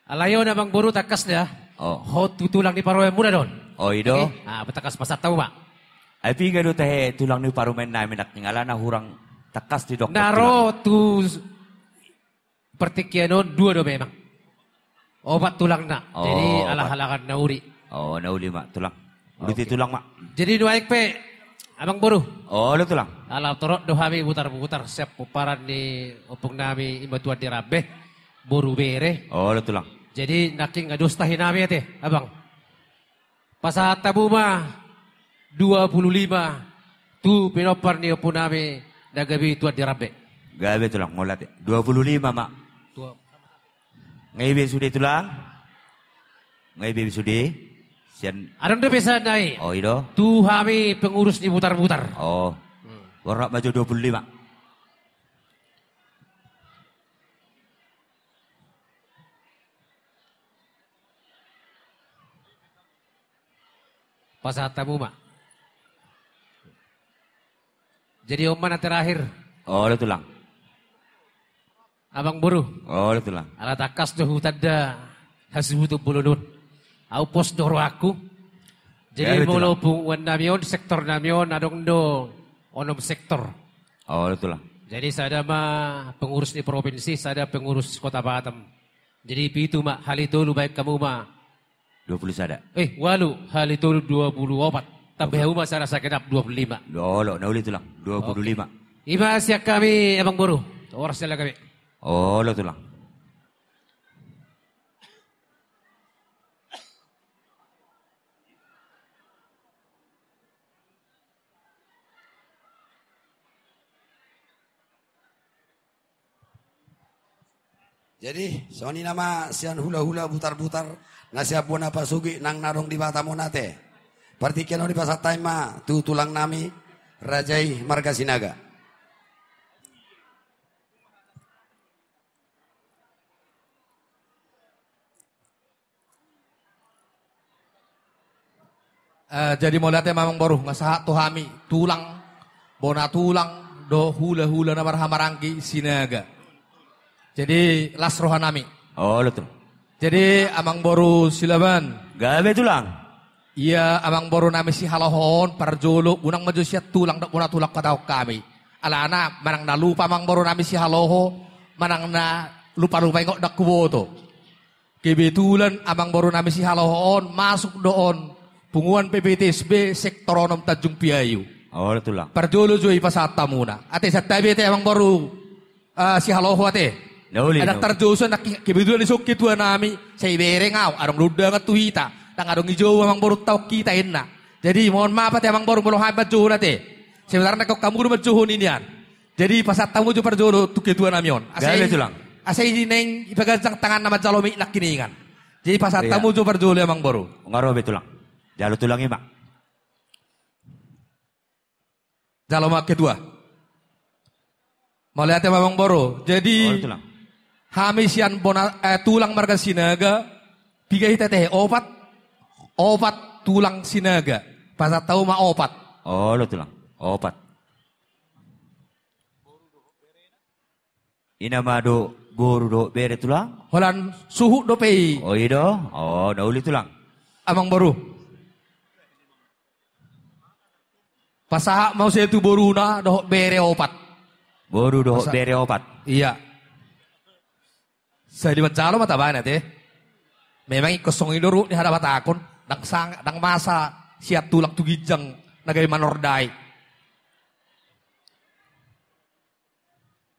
Alai on amang boru tangkas da. Ho tu tulang ni parumaen muna do on. O i do. Tangkas pasahat hamu ma. Ai piga do tahe tulang ni parumaen nami nangkin, alana hurang tangkas didok. Na ro tu partingkian on dua do memang. Opat tulangna. Jadi ala halangan na uli. O, na uli ma tulang. Uli tu tulang ma. Jadi nuaeng pe amang boru. Olo tulang. Ala torop do hami butar-butar sian pomparan ni ompung nami ima tuan di Rambe, boru, bere. Olo tulang. Jadi nangkin nga dos tahi nami ate abang. Pasahat hamu ma dua puluh lima tu pinompar ni ompu nami na gabe tuan di Rambe. Gabe tulang, mauliate. Dua puluh lima ma. Nga i be sude tulang. Nga i be sude. Sian adong do be sian nai. O i do. Tu hami pengurus ni butar-butar. O. Borhat ma jo dua puluh lima. Pasahat hamu ma. Jadi on ma na terakhir. Olo tulang. Amang boru. Olo tulang. Ala tangkas do hutanda hasuhuton bolon on. Au pos do rohangku. Jadi molo punguan nami on, sektor nami on, adong do onom sektor. Olo tulang. Jadi sada ma pengurus di provinsi, sada pengurus Kota Batam. Jadi pitu ma, hali tolu baen hamu ma. Dua puluh sada. Eh, ualu, hali tolu dua puluh opat. Tambah hamu ma sada sagenap dua puluh lima. Olo, na uli tulang. Dua puluh lima. Ima sian hami amang boru. Horas jala gabe. Olo tulang. Jadi songon i nama sian hula-hula butar-butar na sian bona pasogit nang na adong di Batam on ate. Partingkian on dipasahat hami ma tu tulang nami raja i marga Sinaga. Eh, jadi mauliate ma amang boru, nga sahat tu hami tulang, bona tulang, dohot hula-hula na marhahamaranggi Sinaga. Jadi las roha nami. Olo tulang. Jadi amang boru Silaban. Gabe tulang. Ia amang boru nami Sihaloho on parjolo unang ma jo sian tulang dohot bona tulang patahon hami. Alana manang na lupa amang boru nami Sihaloho, manang na lupa-lupa ingot ndang huboto. Kebetulan amang boru nami Sihaloho on masuk do on punguan P P T S B sektor onom Tanjung Piayu. Olo tulang. Parjolo jo i pasahat hamuna. Ate santabi ate amang boru, eh, Sihaloho ate. Ndang tarjou songon na kebetulan dison ketua nami, sai bereng au, adong do undangan tu hita. Ndang adong dijou amang boru taon hita inna. Jadi mohon maaf ate amang boru molo hami manjouhon ate. Sebenarna ingkon hamu do manjouhon i nian. Jadi pasahat hamu jo parjolo tu ketua nami on. Asa i naeng ipaganjang tanganna manjalo mik nangkiningan. Jadi pasahat hamu jo parjolo amang boru. Nga ro be tulang. Jalo tulang i ma. Jalo ma ketua. Mauliate ma amangboru. Jadi, olo tulang, hami sian bona, eh, tulang marga Sinaga, piga hita tehe? Opat. Opat tulang Sinaga. Pasahat hamu ma opat. Olo tulang. Opat. Ina ma do boru dohot bere tulang? Holan suhut dope i. O, i do. O, na uli tulang. Amangboru. Pasahat ma muse tu boruna dohot bere opat. Boru dohot bere opat. Iya. Sai dimanjalo ma tabana te. Memang ingkon songon i do ruhut ni hata Batak on. Ndang sang, ndang masa sian tulang tu ginjang na gabe manordai.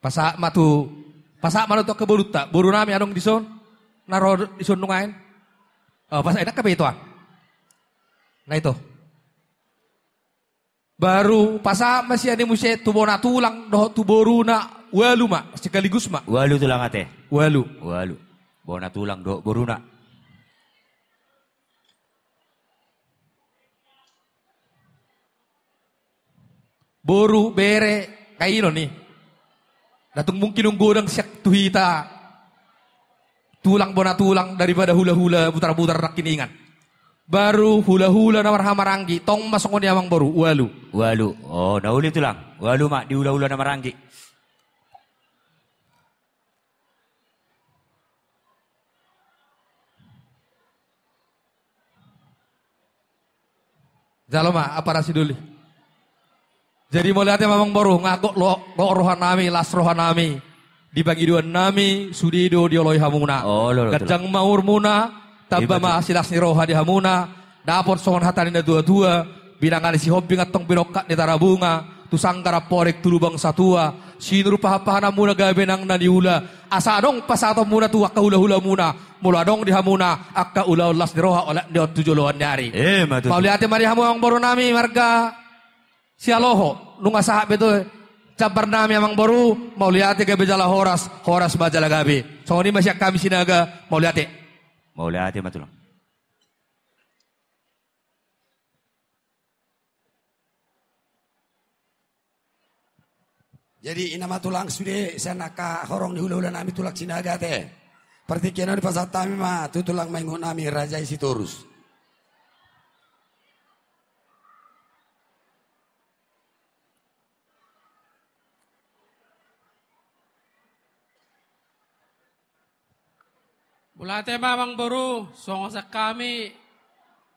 Pasahat ma tu, pasahat ma tu angka borunta, borunami adong dison, na ro dison nuaeng. O, pasahat, ndang hape ito an. Na ito. Baru pasahat ma sian i muse tu bona tulang dohot tu boruna, ualu ma sekaligus ma. Ualu tulang ate. Ualu. Ualu. Bona tulang dohot boruna. Boru, bere, kaino ni. Ndang tung mungkin godang sian tu hita tulang bona tulang daripada hulahula butarbutar nangkiningan. Baru hulahula na marhahamaranggi, tong ma songon i amangboru, ualu. Ualu. O, na uli tulang. Ualu ma di hulahula na maranggi. Jalo ma, apa rasi doli. Jadi mauliate ma amangboru, nga gok lo, gok rohanami, las rohanami. Di pangidoannami, sude do dioloi hamuna. Olo, olo, tulang. Ganjang ma umurmuna, tamba ma silas ni roha di hamuna. Dapot songon hata ni natuatua, binanga ni Sihombing antong binongkak ni Tarabunga, tu sanggar amporik tu lubang satua, sinur pahanpahananmuna gabe nang na niula, asa adong pasahatonmuna tu angka hulahulamuna, molo adong di hamuna angka ulaon las ni roha olat ni on tu joloan ni ari. Emma tutu. Mauliate ma di hamu amangborunami marga Sihaloho, nunga sahat be tu jambarnami amangboru, mauliate gabe jala horas, horas ma jala gabe. Songon i ma sian hami Sinaga, mauliate. Mauliate ma tulang. Jadi ina ma tulang sude sian angka horong ni hulahulanami tulang Sinaga te. Partingkian on dipasahat hami ma tu tulang mangihutnami Raja i Sitorus. Mauliate ma amangboru, songon sian hami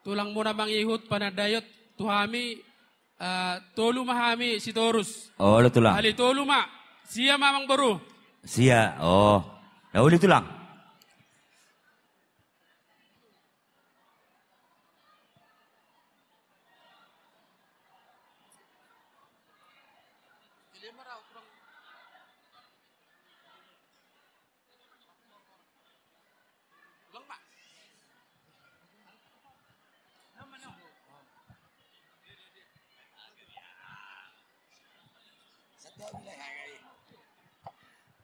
tulangmuna mangihut panandaion tu hami, eh, tolu ma hami Sitorus. Olo tulang. Hali tolu ma, sia ma amangboru. Sia, o. Na uli tulang.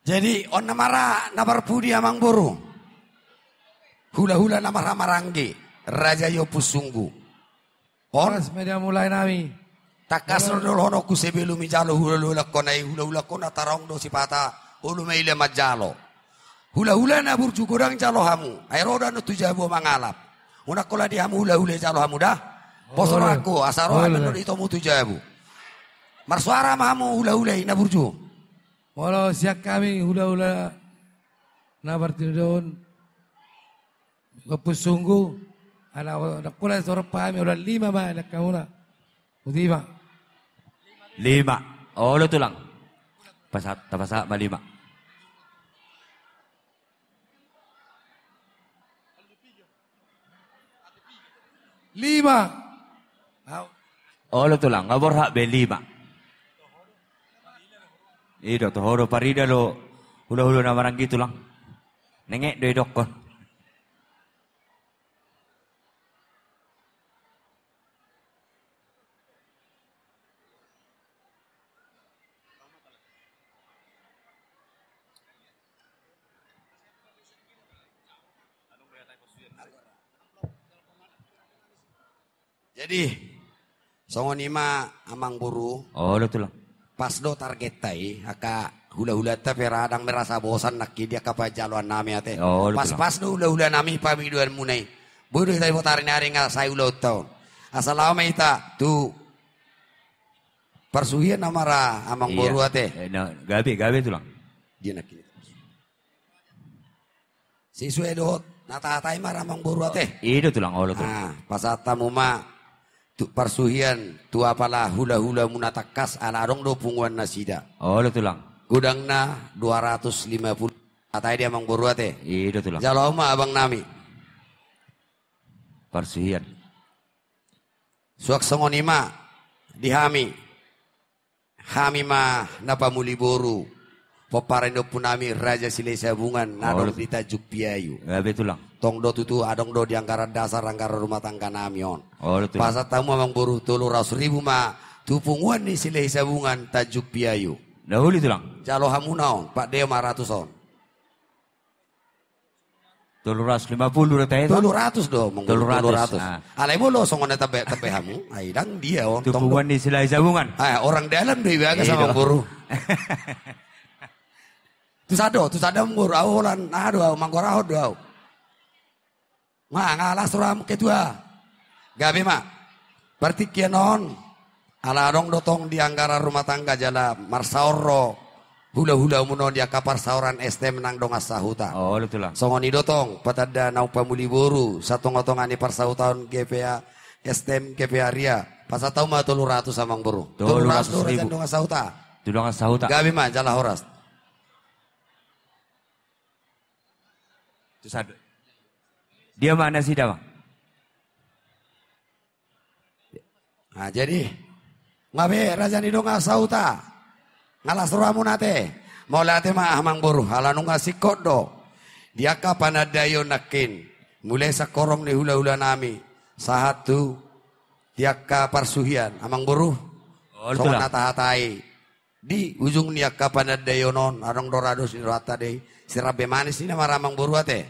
Jadi on nama ra na parpudi amangboru. Hulahula na marhahamaranggi, raja i Ompusunggu. On. Horas ma di hamu laenami. Tangkas do dohononku sebelum i jalo hulahula, hulahula kona i, hulahula kona tarong do sipata, olo ma ila manjalo. Hulahula na burju, godang jalo hamu, ai ro do annon tu jabu mangalap. Unang holan di hamu hulahula i jalo hamu da. Poso rohangku asa ro hami annon diitomu tu jabu. Marsuara ma hamu hulahula i na burju. Molo sian hami hulahula na partindoon Ompusunggu, ala ndang holan so ro hami, holan lima ma di angka hamuna. Uti ma. Lima. Olo tulang. Pasahat, tapasahat ma lima. Lima. Au. Olo tulang, nga borhat be lima. I do, toho do parida do hulahula na maranggi tulang. Nengek do idokkon. Jadi, songon i ma amang boru. Olo tulang. Pas do targetta i, angka hulahulanta pe ra ndang merasa bosan nangkin di angka panjaloan nami ate. Olo tulang. Pas-pas do hulahula nami pangidoan muna i. Boi do hita i botari ni ari nga sae ulaonta on. Asa laho ma hita tu parsuhian nama ra amang boru ate. Eh, na, gabe, gabe tulang. Dia nangkin. Sesuai dohot na tahatai ma ra amang boru ate. I do tulang, olo tulang. Ah, pasahat hamu ma tu parsuhian tu apala hulahula muna tangkas ala adong do punguan nasida. Olo tulang. Godangna dua ratus lima puluh. Tahatai di amang boru ate. I do tulang. Jalo hamu ma abang nami. Parsuhian. Suang songon i ma di hami. Hami ma na pamuli boru. Pomparan ni ompu nami Raja Silahisabungan na adong di Tanjung Piayu. Gabe tulang. Tong do tutu adong do di anggaran dasar anggaran rumah tangga nami on. Olo tulang. Pasahat hamu amang boru tolu ratus ribu ma tu punguan ni Silahisabungan Tanjung Piayu. Na uli tulang. Jalo hamu na on, pat dia ma ratus on. Tolu ratus lima puluh do tahe. Tolu ratus do, mangolu tolu ratus. Tolu ratus. Ah. Alai molo songon na tabe, tabe hamu. Ai ndang dia on. Tu punguan ni Silahisabungan. Ah, orang dalam do ibagas amang boru. Tu sada, tu sada amang boru, au holan, aha do au, manggorahon do au. Nga, nga las roham ketua. Gabe ma. Partingkian on. Ala adong do tong di anggaran rumah tangga jala marsaor ro hulahula muna on di angka parsaoran S T M nang dongan sahuta. Olo tulang. Songon i do tong patanda naung pamuli boru satongatonga ni parsahutaon G P A S T M G P A Ria. Pasahat hamu ma tolu ratus amang boru. Tolu ratus ribu. Tolu ratus do raja ni dongan sahuta. Tu dongan sahuta. Gabe ma jala horas. Tu sada. Dia ma nasida ma. Nah, jadi nga be raja ni dongan sahuta. Nga las rohamuna ate. Mauliate ma amang boru ala nunga singkop do. Di angka panandaion nangkin mulai sian horong ni hulahula nami sahat tu di angka parsuhian amang boru. Olo tulang. Songon na tahatai. Di ujung ni angka panandaion on adong do ra dos ni rohanta dei. Sirambe manis i nama ra amang boru ate.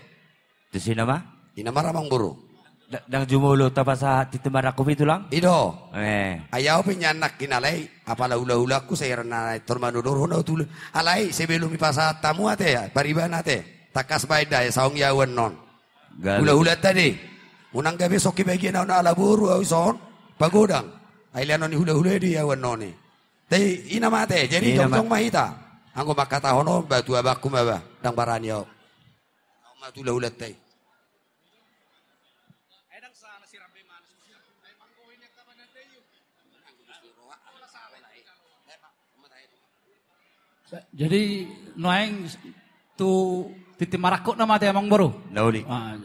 Tu si nama? I nama ra amang boru. Ndang jumolo tapasahat tintin marangkup i tulang? I do. Eh. Ai au pe nian nangkin alai apala hulahulangku sairan na tor manodorhon au tulang. Alai sebelum i pasahat hamu ate pariban ate. Tangkas baen da saong i au annon. Hulahulanta dei. Unang gabe songki bagian au na ala boru au ison. Pagodang. Ai leanon ni hulahula i do i au annon i. Te i nama ate, jadi jongjong ma hita. Anggo mangkatahon on ba tu abangku ma ba, ndang barani au. Au ma tu hulahulanta i. Jadi nuaeng tu tintin marangkup nama ate amang boru. Na uli. Ah,